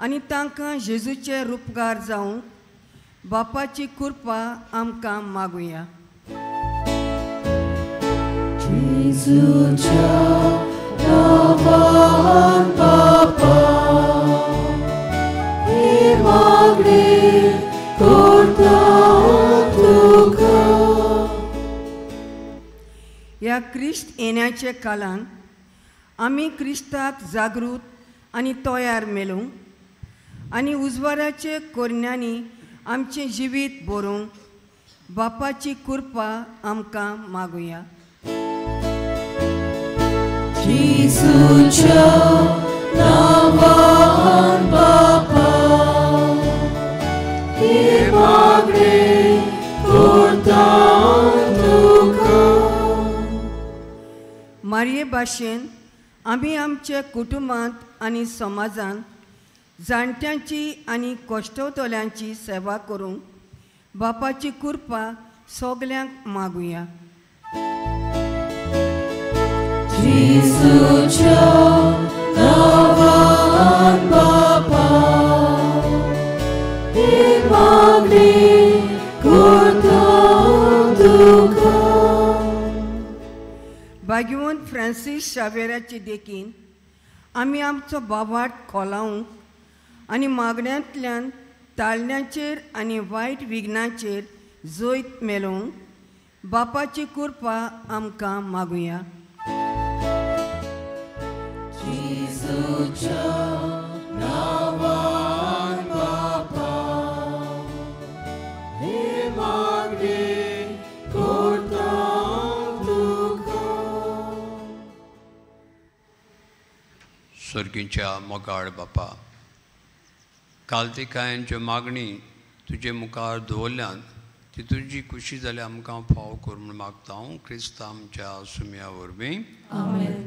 आनी तांकां जेजूचे रुपकार जावंक बापाची कृपा आमकां मागुया. जेजूच्या नांवान बापा हे मागणें करता तुका. ह्या क्रिस्त येण्याचे काळान आमी क्रिस्ताक जागृत आनी तयार मेळूंक आनी उजवाडाचे कोरण्यांनी आमचें जिवीत बरोवंक बापाची कृपा आमकां मागुया. जेजूच्या नांवान बापा हे मागणें करता तुका. मारये भाशेन आमी आमच्या कुटुंबांत आनी समाजांत जाणट्यांची आनी कश्टवतल्यांची सेवा करूंक बापाची कृपा सगल्यांक मागुया. जेजूच्या नांवान बापा हे मागणें करता तुका. भाग्यवंत फ्रांसीस शावेराचे देखीन आमी आमचो बावाट खोलावंक आनी मागण्यांतल्यान ताळण्याचेर आनी वायट विघ्नाचेर जैत मेळोवंक बापाची कृपा आमकां मागुया. जेजूच्या नांवान बापा हे मागणें करता तुका. सर्गीच्या मोगाळ बापा, कालतिकायन ज्यो मागणी तुजे मुखार दवरल्यान ती तुजी खुशी जाल्यार आमकां फाव कर म्हूण मागता हांव क्रिस्त आमच्या सुम्या वरवीं. आमेन.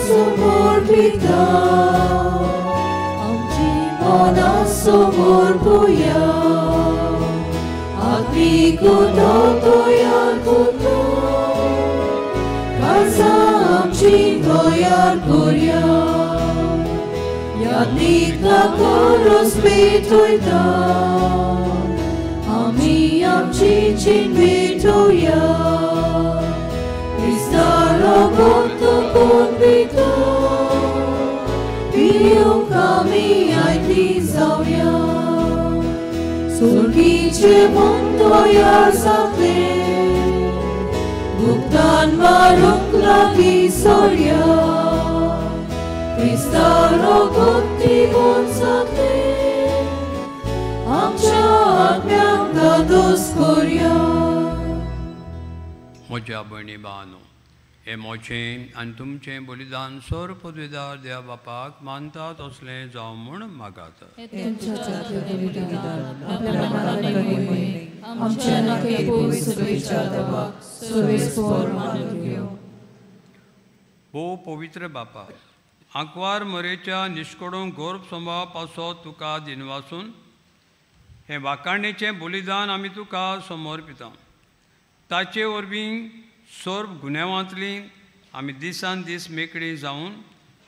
समर्पिता आमची मनां समर्पुया आत्मिकुतो तयार करता काळजां आमची तयार करया यादीक कोरोस पेटयता आमी आमची चीन पेटोवया क्रिस्ता रगत पुनविता पिवंक आमी आयती जावया सुर्गीचें मन तयार जातलें भुगतान मारूंक लागीं सरया क्रिस्ता रगत तिगून जातलें आमच्या आत्म्यांक धादोस करया. म्हज्या भयणी भावांनो, हें म्हजें आनी तुमचें बलिदान सोर पदवीदार देवा बापाक मानता तसलें जावं म्हूण मागात. भोव पवित्र बापा, आंकवार मरेच्या निश्कडून गोर्भ संभावा पासत तुका दिनवासून हें वाकाणेचें बलिदान आमी तुका समर्पिता. ताचे वरवीं सर्व गुन्यांवांतली आमी दिसान दीस मेकळी जावन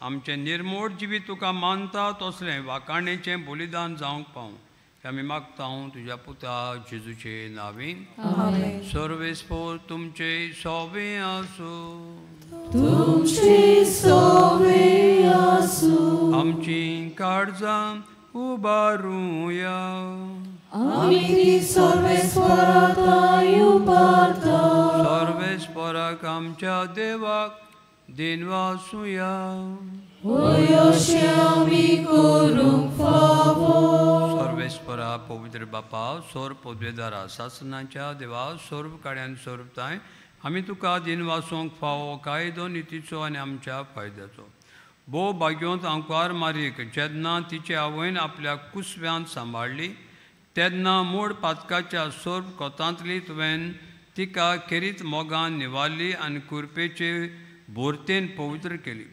आमचें निर्मोड जिवीत तुका मानता तसलें वाकाणेचें बलिदान जावंक पावूं हें आमी मागता तुज्या पुता जेजूचे नांवीन. सर्वेस्पोर तुमचे सोवे आसूं. तुमचे सोवे आसूं. आमची काळजां उबारुया. आमी ती सर्वेस्पराक उबारता. सर्वेस्पराक आमच्या देवाक दिनवासुया. होय अशें आमी करूंक फावो. सर्वेस्परा पवित्र बापा, सोर पदवेदारा सासनाच्या देवा, सर्व काड्यान सर्वताय आमी तुका दिनवासूंक फावो कायदो नितीचो आनी आमच्या फायद्याचो. भोव भाग्योंत आंकवार मारीक जेन्ना तिचे आवयन आपल्या कुसव्यांत सांबाळ्ळी तेन्ना मूळ पातकाच्या सोर्प कोतांतली तुवें तिका खेरीत मोगान निवारली आनी कुरपेचे भोरतेन पवित्र केली.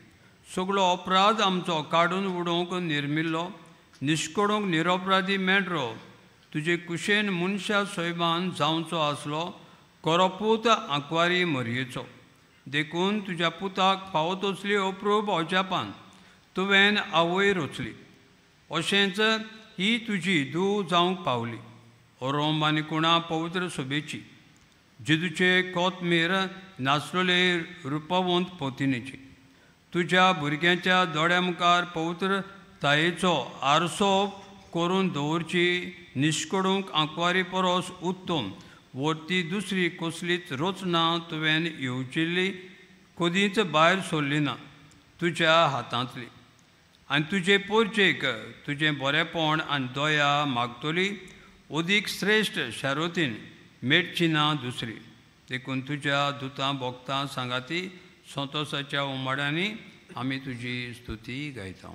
सगळो अपराध आमचो काडून उडोवंक निर्मिल्लो निश्कडूंक निरपराधी मेंढरो तुजे कुशेन मनशा सैमान जावचो आसलो कोरोपूत आंकवारी मरयेचो. देखून तुज्या पुताक फावो तसली अप्रूप अजापान तुवें आवय रचली. अशेंच ही तुजी धूव जावंक पावली ओरोंब आनी कुणा पवित्र सोबेची जेजूचे कोतमीर नासलेले रुपवंत पोतिनेची. तुज्या भुरग्यांच्या दोळ्या मुखार पवित्र तायेचो आरसो करून दवरची निश्कडूंक आंकवारी परस उत्तम वरती दुसरी कसलीच रचना तुवें येवजिल्ली कदींच भायर सरली ना तुज्या हातांतली. आनी तुजे पोरचेक तुजें बरेंपण आनी दया मागतली अदीक श्रेश्ठ शारोतीन मेटची ना दुसरी. देखून तुज्या दुतां भोगतां सांगाती संतोसाच्या उमाड्यांनी आमी तुजी स्तुती गायता.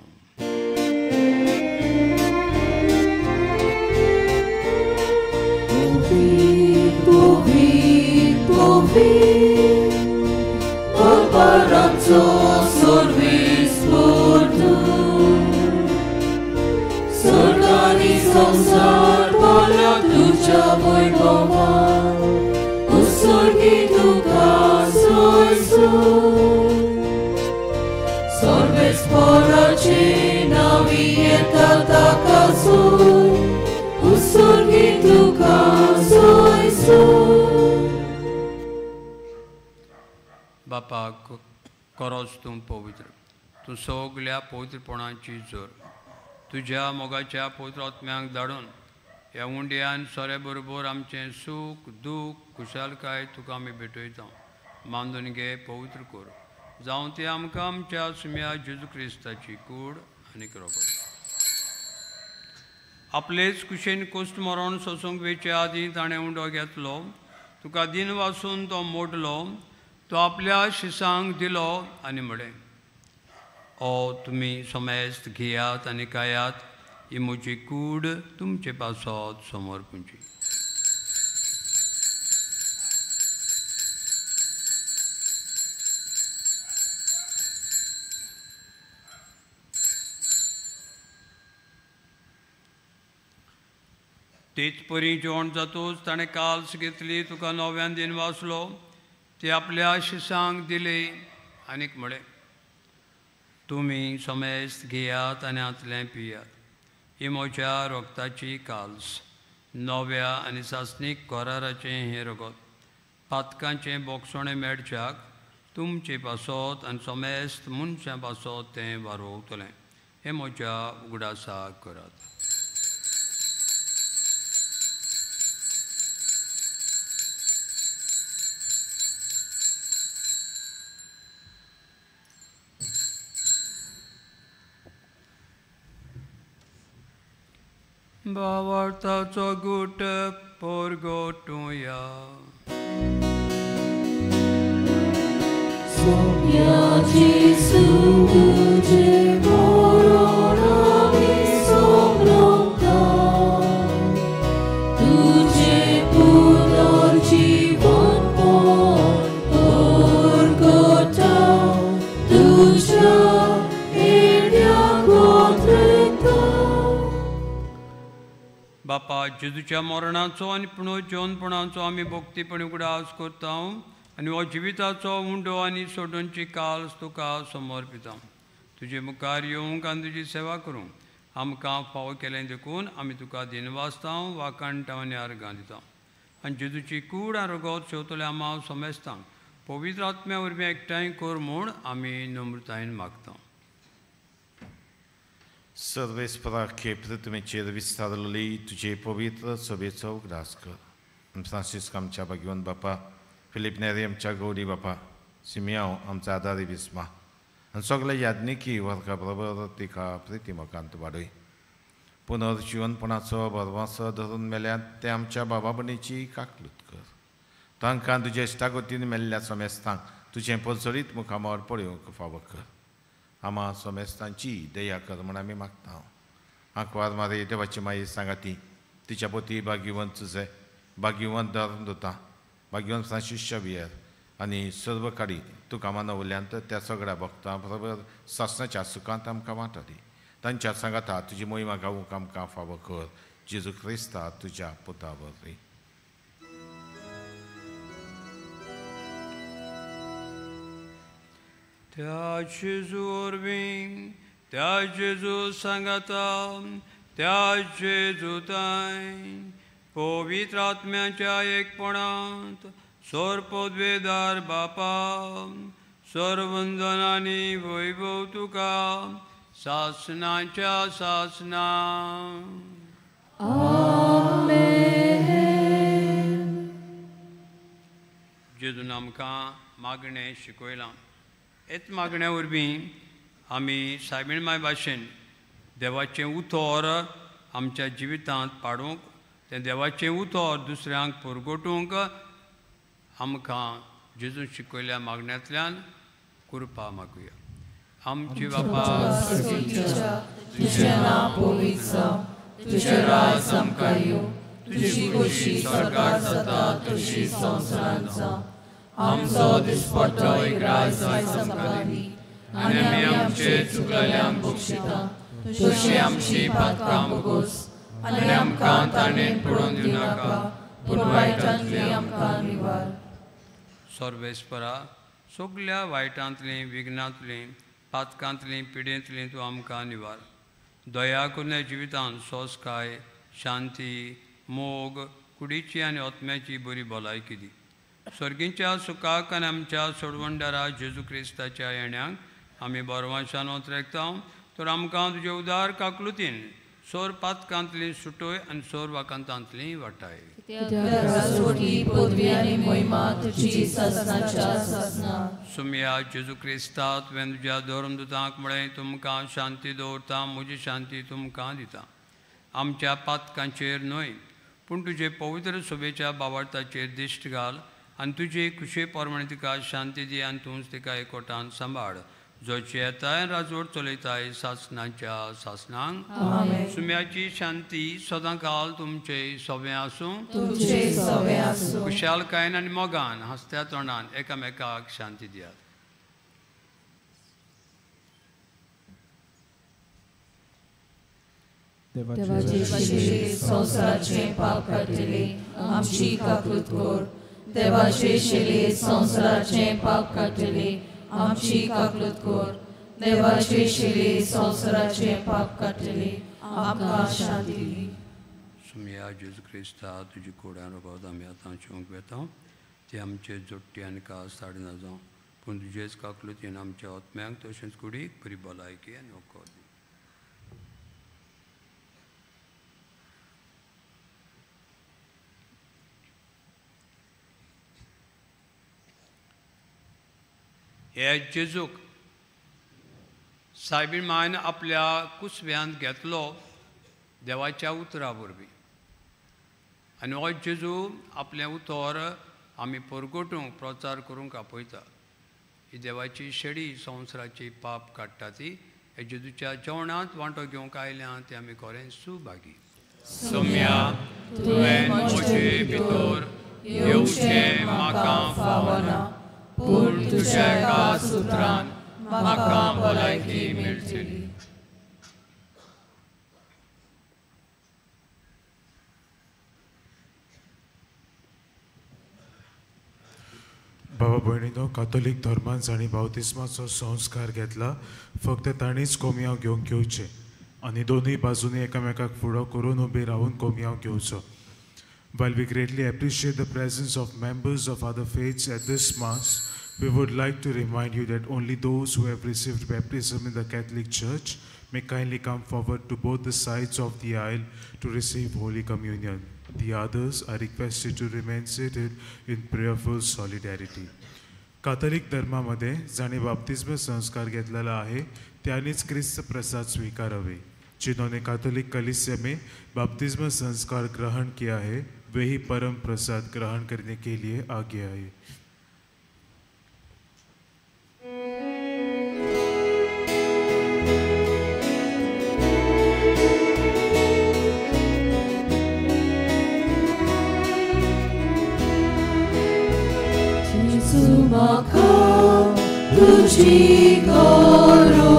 संसार भरला तुज्या वैभवान उत्सर्गी तुका सोयसून सर्वेस्पराचे नांवी येता ताका सोय उत्सर्गी तुका सोयसून. बापा करोच तूं पवित्र, तूं सगल्या पवित्रपणाची जोर. तुज्या मोगाच्या पवित्र आत्म्यांक धाडून ह्या उंड्यान सोऱ्या बरोबर आमचें सूख दूख खुशालकाय तुका आमी भेटयता. मानून घे पवित्र कर जावं ती आमकां आमच्या सुम्या जेजू क्रिस्ताची कूड आनी रोगत. आपलेच कुशेन कोश्ट मरण सोसूंक वेचे आदीं ताणें उंडो घेतलो, तुका दिन वासून तो मोडलो, तो आपल्या शिसांक दिलो आनी म्हळें, ओ तुमी समेस्त घेयात आनी खायात, ही म्हजी कूड तुमचे पासत समर्पूंची. तेच परी जेवण जातूच ताणें काल्स घेतली, तुका नव्यान दिन वाचलो, ती आपल्या शिसांक दिली आनीक म्हळें, तुमी समेस्त घेयात आनी हांतलें पियात, ही म्हज्या रोगताची काल्स, नव्या आनी सासणीक कराराचें हें रगत, पातकांचें बोगसणें मेळच्याक तुमचे पासत आनी समेस्त मनशां पासत तें वारोवतलें. हें म्हज्या उगडासाक करात. भावार्थाचो गुट परगटुया. सोम्या जेजू तुजें मरण आमी सोंपता, तुजें पुनर्जीवनपण परगटा, तुज्या येण्या गोत्रेता. बापा, जेजूच्या मरणाचो आनी पुनर्जीवनपणाचो आमी भक्तीपणी उगडास करता आनी हो जिविताचो उंडो आनी सोडोवची काल्स तुका समर्पिता. तुजे मुखार येवंक आनी तुजी सेवा करूंक आमकां फावो केलें देखून आमी तुका दिनवासता, वाखाणटा आनी अर्गां दिता. आनी जेजूची कूड आनी रगत शेवतले आमाव समेस्तांक पवित्र आत्म्या वरवीं एकठांय कर म्हूण आमी नम्रतायेन मागता. सर्वेस्परा खेप तुमेचेर विस्तारलेली तुजे पवित्र सभेचो उगडास कर. फ्रांसिस्क आमच्या भाग्यवंत बापा, फिलीप नेरी आमच्या गौरी बापा, सिमियांव आमचा आदारी बिस्मा आनी सगळे याज्ञिकी वर्गा बरोबर तिका प्रिती मोगांत वाडय. पुनर्जिवनपणाचो भरवंसो धरून मेल्यात ते आमच्या बाबाबणीची काकलूत कर. तांकां तुजे इश्टागतीन मेल्ल्या समेस्तांक तुजें परजळीत मुखामळ पळोवंक फावो कर. आमा समेस्तांची दया कर म्हूण आमी मागता. आंकवार मारी देवाची माई सांगाती तिच्या पोती भाग्यवंत तुजे, भाग्यवंत धर्मदुतां, भाग्यवंत फ्रांसीस शावियर आनी सर्व काडी तुका मानवल्यांत त्या सगळ्या भक्तां बरोबर सासणाच्या सुखांत आमकां वांटो दी. तांच्या सांगाता तुजी मोहिमा गावूंक आमकां फावो कर, जेजू क्रिस्ता तुज्या पुता वरवीं. त्या जेजू वरवीं, त्या जेजू सांगाता, त्या जेजूताय पवित्र आत्म्याच्या एकपणांत सोरपदवेदार बापा सर्वंदनानी वैभव तुका सासनाच्या सासना. जेजून आमकां मागणें शिकयलां. हेच मागण्या वरवीं आमी सायबीण माय भाशेन देवाचें उतर आमच्या जिवितांत पाडूंक, तें देवाचें उतर दुसऱ्यांक परगटूंक आमकां जेजून शिकयल्या मागण्यांतल्यान कृपा मागुया. आमचे बापा तुजें नांव पवित्र जावं, तुजें राज आमकां येवं, तुजी खोशी स्वर्गार जाता तशी संवसारांत जावं. आमचो दिसपट्टो ग्रास आयज आमकां दी आनी आमी आमचे चुकलेल्यांक बक्षिता तशी आमची पातकां भोगोस आनी आमकां ताणें पडोवन दिवनाका पूण वायटांतली आमकां निवार. सर्वेस्परा सगल्या वायटांतलीं, विघ्नांतलीं, पातकांतलीं, पिडेंतलीं तूं आमकां निवार. दया करून जिवितांत सोंसकाय, शांती, मोग, कुडीची आनी आत्म्याची बरी भलायकी दी. सर्गींच्या सुखाक आनी आमच्या सोडवणदारा जेजू क्रिस्ताच्या येण्याक आमी बरवांशान ओतरेकता तर आमकां तुजे उदार काकलुतीन सोर पातकांतली सुटोय आनी सोर वाकांतांतली वाटाय. सुमया जेजू क्रिस्ता तुवें तुज्या धर्मदुतांक म्हळें, तुमकां शांती दवरता, म्हजी शांती तुमकां दिता. आमच्या पातकांचेर न्हय पूण तुजे पवित्र सभेच्या बावार्थाचेर दिश्ट घाल आनी तुजे खुशे प्रमाणे तिका शांती दी आनी तूंच तिका एकवटान सांबाळ, जो चेताय राजवट चलयताय सासनाच्या सासनांक. सुम्याची शांती सदां काल तुमचे सवें आसूं. खुशालकायेन आनी मोगान हांसत्या तोंडान एकामेकाक शांती दियात. देवाचे संवसाराचें पाप काडटले आमची काकूत कर. देवाचे शिले संवसाराचें पाप काडटले आमची काकूत कर. देवाचे शिले संवसाराचें पाप काडटले आमकां शांती दी. सुमया जेजू क्रिस्ता तुजी कोड्यान रोगोत आमी आतां शिवंक वेता ती आमचे जोडटी आनी कास साडिना जावं, पूण तुजेच काकलुतीन आमच्या आत्म्यांक तशेंच कुडीक बरी भलायकी आनी वखद दी. हे जेजूक सायबीण मायन आपल्या कुसव्यांत घेतलो देवाच्या उतरा वरवीं आनी हो जेजू आपलें उतर आमी परगटूंक प्रचार करूंक आपयता. ही देवाची शेडी संवसाराची पाप काडटा ती हे जेजूच्या जेवणांत वांटो घेवंक आयल्या ते आमी खरें सुभागी. सोम्या तुवें म्हजे भितर येवचें म्हाका फावना, पूण तुज्या एका सुत्रान म्हाका भलायकी मेळटली. बाबा भयणीनो, कातोलीक धर्मान जांणी बावतिस्माचो संस्कार घेतला फक्त तांणीच कोमयांव घेवंक घेवचें आनी दोनूय बाजूंनी एकामेकाक फुडो करून उबे रावन कोमयांव घेवचो. While we greatly appreciate the presence of members of other faiths at this Mass, we would like to remind you that only those who have received baptism in the Catholic Church may kindly come forward to both the sides of the aisle to receive Holy Communion. The others are requested to remain seated in prayerful solidarity. Catholic धर्मामध्ये जाणे बाप्तिस्म संस्कार घेतलेला आहे त्यांनीच क्रिस्त प्रसाद स्वीकारावे. जिन्होंने Catholic कलीसिया में बपतिस्मा संस्कार ग्रहण किया है वे ही परम प्रसाद ग्रहण करने के लिए आगे आए. तुझी करो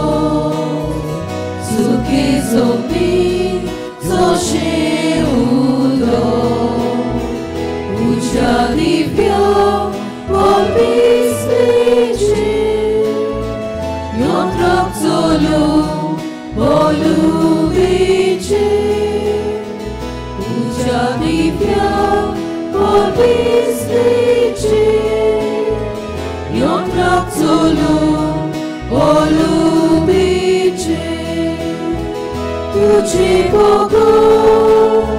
सुखी जमीन जशें उदक उज्या दिव्या पवित्रेचें यंत्राक चलूंक बोलुवेचें उज्या दिव्या पवित्रेचें यंत्राक चलूंक बोलुवेचें तुझे बगर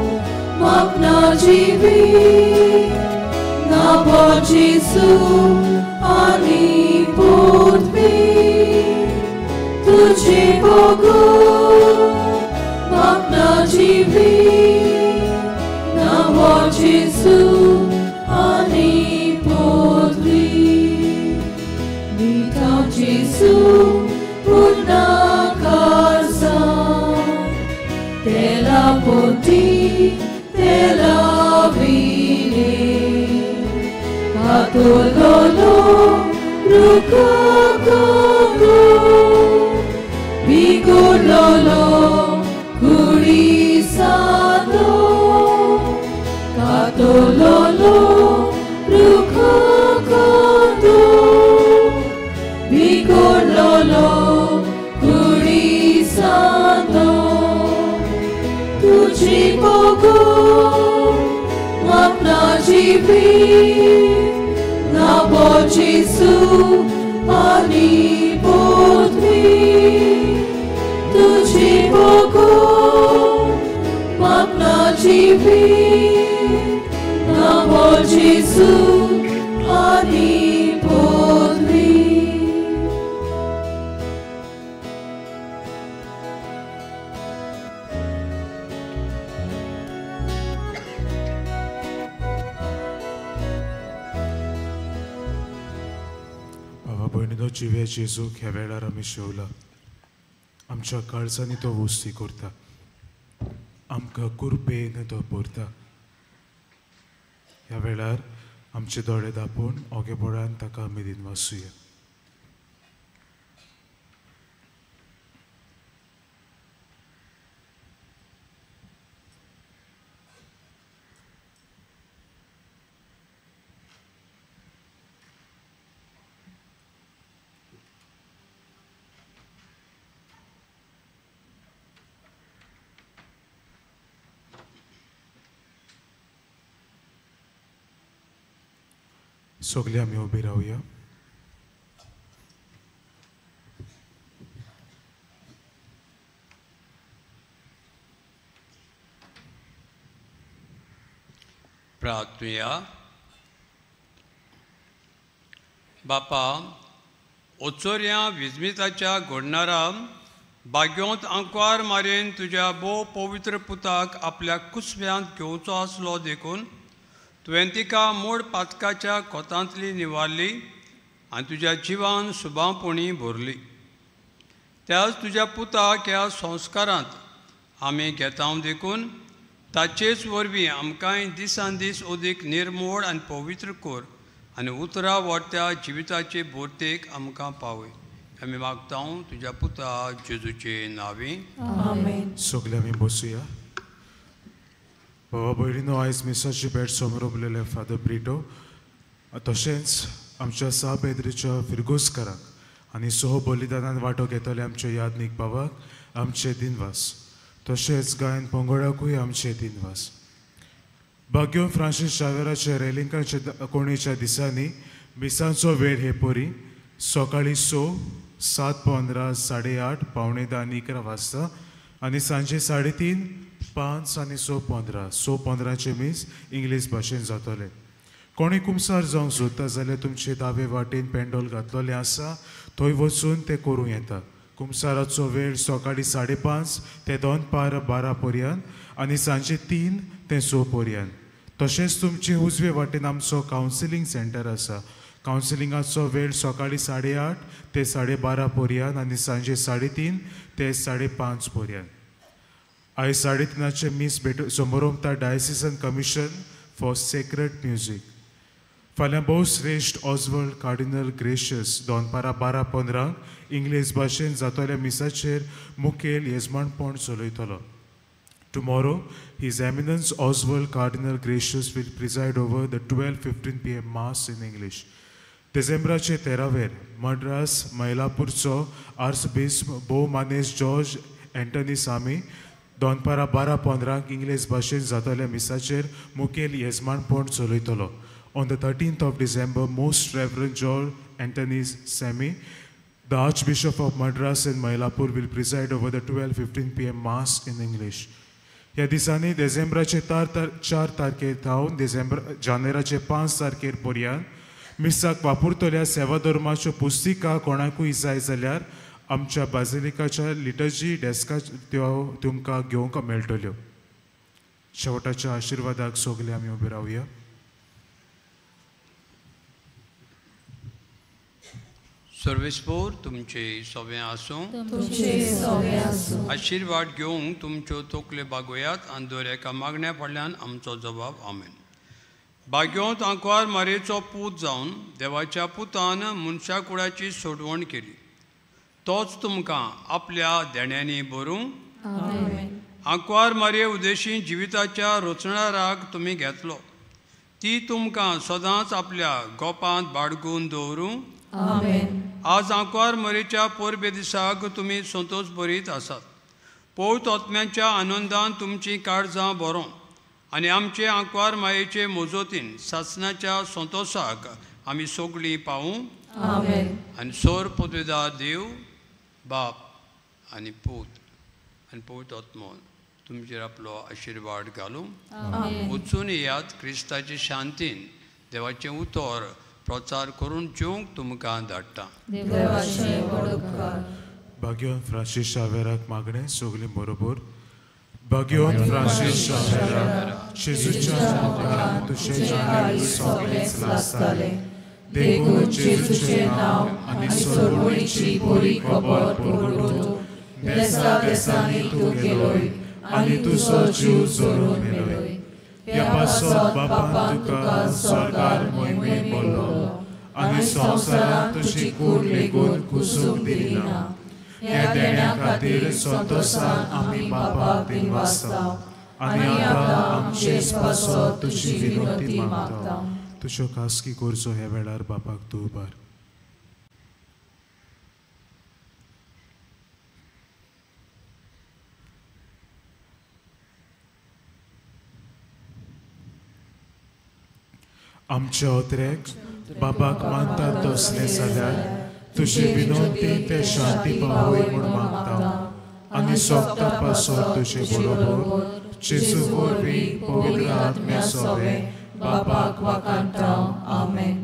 म्हाका ना जिवीत ना जेजू आनी पृथ्वी तुझे बगर म्हाका ना जिवीत ना जेजू आनी पृथ्वी दिता जेजू पुन्हा काळजां तेला पोती तेला विने Katololo rukakando bigololo kurisado Katololo rukakando bigololo kurisado तुझी बगर म्हाका ना जिवीत ना जेजू आनी पृथ्वी तुझी बगर म्हाका ना जिवीत ना जेजू आनी पृथ्वी. भयणीनो जिव्या जेजूक ह्या वेळार आमी शेवला. आमच्या काळजांनी तो वस्ती करता, आमकां कुरपेन तो भरता. ह्या वेळार आमचे दोळे दापून ओगेपणान ताका आमी दिनवासुया. सगळे आमी उबी रावया. प्रार्थुया. बापा ओचोर्या विजमिताच्या घडणारा बाग्योंत आंकवार मारेन तुज्या भोव पवित्र पुताक आपल्या कुसव्यांत घेवचो आसलो देखून तुवें तिका मोड पातकाच्या कोतांतली निवारली आनी तुज्या जिवान सुबांपणी भरली. त्याच तुज्या पुताक ह्या संस्कारांत आमी घेता देखून ताचेच वरवीं आमकांय दिसान दीस अदीक निर्मोड आनी पवित्र कर आनी उतरां वाडट्या जिविताचे भरतेक आमकां पावय. आमी मागता तुज्या पुता जेजूचे नांवी. आमेन. सगळे आमी बसुया. बाबा भयणीनो, आयज मिसाची भेट समरोपलेले फादर ब्रिटो तशेंच आमच्या सा पेद्रीच्या फिरगोजकाराक आनी सह बलिदानान वांटो घेतले आमच्या यादनीक बाबाक आमचे दिनवास. तशेंच गायन पंगडाकूय आमचे दिनवास. बाग्यो फ्रांसीस शावेराच्या रेलिंकांच्या कोणीच्या दिसांनी मिसांचो वेळ हे परी सकाळीं 6, 7:15, 8:30, 9:45 आनी 11 वाजता आनी सांजे 3:30, 5 आनी 6:15. 6:15 मीस इंग्लीश भाशेन जातलें. कोणी कुमसार जावंक सोदता जाल्यार तुमचे दावे वाटेन पेंडोल घातलेलें आसा, थंय वचून तें करूं येता. कुमसाराचो वेळ सकाळीं 5:30 ते दनपार 12 पर्यंत आनी सांजे 3 ते 6 पर्यंत. तशेंच तुमचे उजवे वाटेन आमचो कावन्सिलींग सेंटर आसा. कावन्सिलिंगाचो वेळ सकाळीं 8:30 ते 12:30 पर्यंत आनी सांजे 3:30 ते 5:30 पर्यंत. आयज 3:30 मीस भेट समोरमता diocesan commission for sacred music. फाल्यां भोवश्रेश्ठ ऑजवर्ल्ड कार्डिनल ग्रेशियस दनपारां 12:15 इंग्लीश भाशेन जातल्या मिसाचेर मुखेल येजमानपण चलयतलो. Tomorrow, His Eminence Oswald Cardinal Gracious will preside over the 12:15 p.m. Mass in English. डिसेंबराचे 13वेर मद्रास मैलापूरचो आर्चबिस्प भोवमानेश जॉर्ज एंटनी सामी दनपारां 12:15 इंग्लीश भाशेन जातल्या मिसाचेर मुखेल येजमानपण चलयतलो. On the 13th of December, Most Reverend George Anthony Sami, the Archbishop of Madras and Mylapore, will preside over the 12:15 p.m. Mass in English. ह्या दिसांनी डिसेंबराचे 4 तारखेर थावन जानेराचे 5 तारखेर पर्यंत मिसाक वापरतल्या सेवा धर्माच्यो पुस्तिका कोणाकूय जाय जाल्यार आमच्या बाजिलिकाच्या लिटर्जी डेस्का त्यो तुमकां घेवंक मेळटल्यो. शेवटाच्या आशिर्वादाक सगळे आमी उबे रावया. सर्वेस्पोर तुमचे सोबें आसूं, आशिर्वाद घेवंक तुमच्यो तोकल्यो बागोयात आनी दर एका मागण्या फाटल्यान आमचो जबाब आमेन. भाग्योंत आंकवार मारयेचो पूत जावन देवाच्या पुतान मनशा कुळाची सोडवण केली, तोच तुमकां आपल्या देण्यांनी भरूं. आंकवार मारये उदेशी जिविताच्या रचणाराक तुमी घेतलो, ती तुमकां सदांच आपल्या गोपांत बाडगून दवरूं. आज आंकवार मरेच्या परबे दिसाक तुमी संतोष भरीत आसात. पवित्र आत्म्याच्या आनंदान तुमचीं काळजां भरों आनी आमचे आंकवार मायेचे मोजोतीन सासणाच्या संतोषाक आमी सगळीं पावूं. आनी सोर पदवेदार देव बाप आनी पूत आनी पवित्र आत्मो तुमचेर आपलो आशिर्वाद घालूं. वचून येयात क्रिस्ताचे शांतीन देवाचें उतर प्रचार करून जेवंक तुमकां धाडटा. भाग्योन फ्रांसीस शावेराक मागणें सगळीं बरोबर. भाग्योन फ्रांसीस शावेरा, जेजूच्या मुखार तुजें आयुश्य सगळेंच लासतालें, देखून जेजूचें नांव आनी सोडवणीची बरी खबर परगटून देसा देसांनी तूं गेलोय आनी तुजो जीव जोडून मेलोय. ह्या पासत बापान तुका स्वर्गार मोहिमेन बोल्लो आनी संवसारांत तुजी कूड लेगून कुसूंक दिली ना. ह्या देण्या खातीर संतोसान आमी बापाक दिनवासता आनी आतां आमचेच पासत तुजी विनंती मागता. तुज्यो खासगी गरजो ह्या वेळार बापाक तूं उबार. आमच्या ओत्रेक बाबाक मानतात तसलें जाल्यार तुजी विनंती ते शांती पावय म्हूण मागता आनी सोगता पासत तुजे बरोबर जेजू वरवीं पवित्र आत्म्या सोबें बापाक वाखाणता. आमेन.